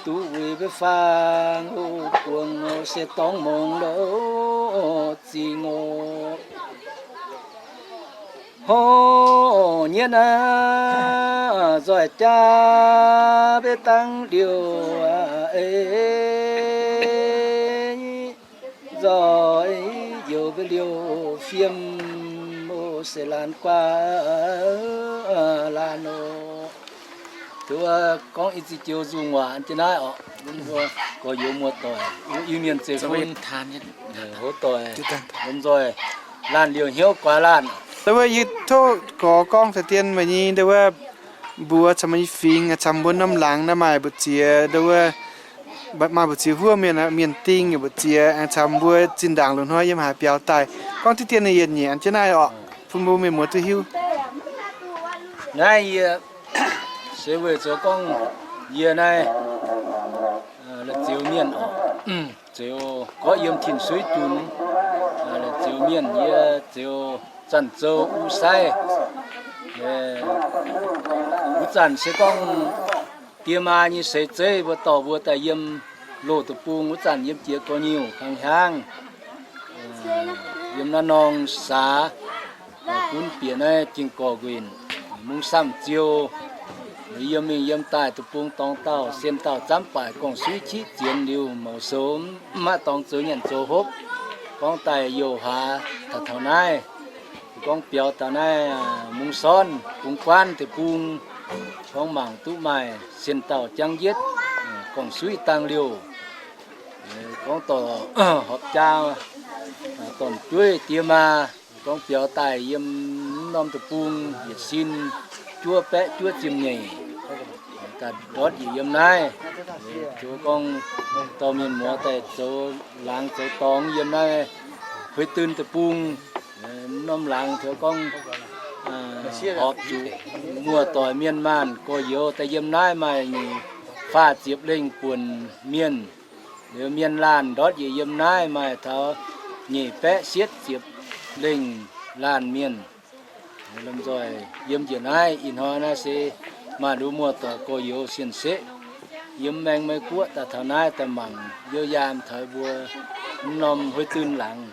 duqv wuic mbuo faang oc, buangh oc se dorngx mongx louh zingh oc. Hov nyienv aqv, nzoih jaa mbuo dangv liouh aqv, ei, nzoih youh mbuo liouh fiem oc, se laanh guaax laanh oc. Duqv gorngv i ziex joux nzungh waac jienv naaiv oc, mbuo gorx-youz muoz-doic, Iu-Mienh zeiv-fun, houv-doic, lomh nzoih laanh liouh hnyouv guaax laanh. Ndau wuov yie tov gorx gorngv deix dien meih nyei ndau wuov mbuox camv meih nyei fingx, camv mbuo norm laangz naaiv maaih mbu'ziex ndau wuov, maaih mbu'ziex huov mienh, mienh ding, mbu'ziex camv mbuo zinh ndaangc loz-hnoi yiem haaix biaux daaih. Gorngv diqv dien ninh yietc nyungc jienv naaiv oc, bun mbuo mienh muoz duqv hiuv. Naaiv yie se weic zoux gorngv yie naaiv la'zioux mienh oc, zoux gorqv yiem Tin-Suiv Junx, la'zioux mienh yie zoux Zanc Zou U Sai. Wuov zanc se gorngv die maa nyei seix zeiv mbuo dorh mbuo daaih yiem loz deic-bung wuov zanc yiem jiex gorx-nyuoz kangv hiaangv, yiem naaiv norm saax, gunv bieqc naaiv Jing Gorc Nquenc, Mungv Samv Ziou, yiem mingh yiem daaih deic-bung dorngx dauh sien dauh zamv baaic gorngv-suiv qiv zienx liuz mouz sou mv maaih dorngx zoux nyanc zoux hopv, gorngv daaih youh hlaax taux taux naaiv, gorngv biaux taux naaiv Mungv Sorn bungx guanv deic-bung, gorngv mangc duqv maaih sien dauh jangv njietv gorngv-suiv dangh liouh, gorngv dorh horpc jaa dorn-jueiv die maa, gorngv biaux daaih yiem norm deic-bung yietc sin juov baeqv juov ziepc nyeic, daaih ndortv njiec yiem naaiv. Zoux gorngv dorh mienh muoz daaih zoux laangz zoux dorngx yiem naaiv Hueix Dunh Deic-Bung. Norm laangz zoux gorngv horpc zuqc muoz-doic mienh maanh gorx-youz daaih yiem naaiv maaih nyungc faah ziepc lengh buonc mienh. Liuz mienh laanh ndortv njiec yiem naaiv maaih taux nyeic baeqv sietv ziepc lengh laanh mienh. Lomh nzoih yiem njiec naaiv ih hnoi naaiv se maaih nduqc muoz-doic gorx-youz sien-seqv yiem maengx Meiv Guoqv daaih taux naaiv daaih mangc youh yaam taux mbuo norm hueiv dunh laangz.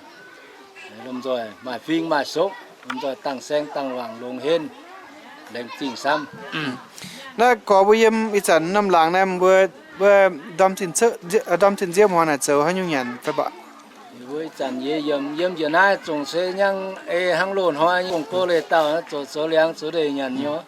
Lomh nzoih maaih fing maaih sopv, lomh nzoih dangh saeng dangh wangc longx henv, laengz zingh samv. Naaiv gorx mbuo yiem ih zanc norm laangz naaiv mbuo, mbuo ndorm zinh nziemv hnoi naaic zoux haaix nyungc nyanc fai mv baac? Mbuo ih zanc yiem, yiem njiec naaiv zungv se nyangv ei hnangv loz-hnoi nyei gong-gox leiz dauh zoux zoux liangx zoux ndeic nyanc nyei oc.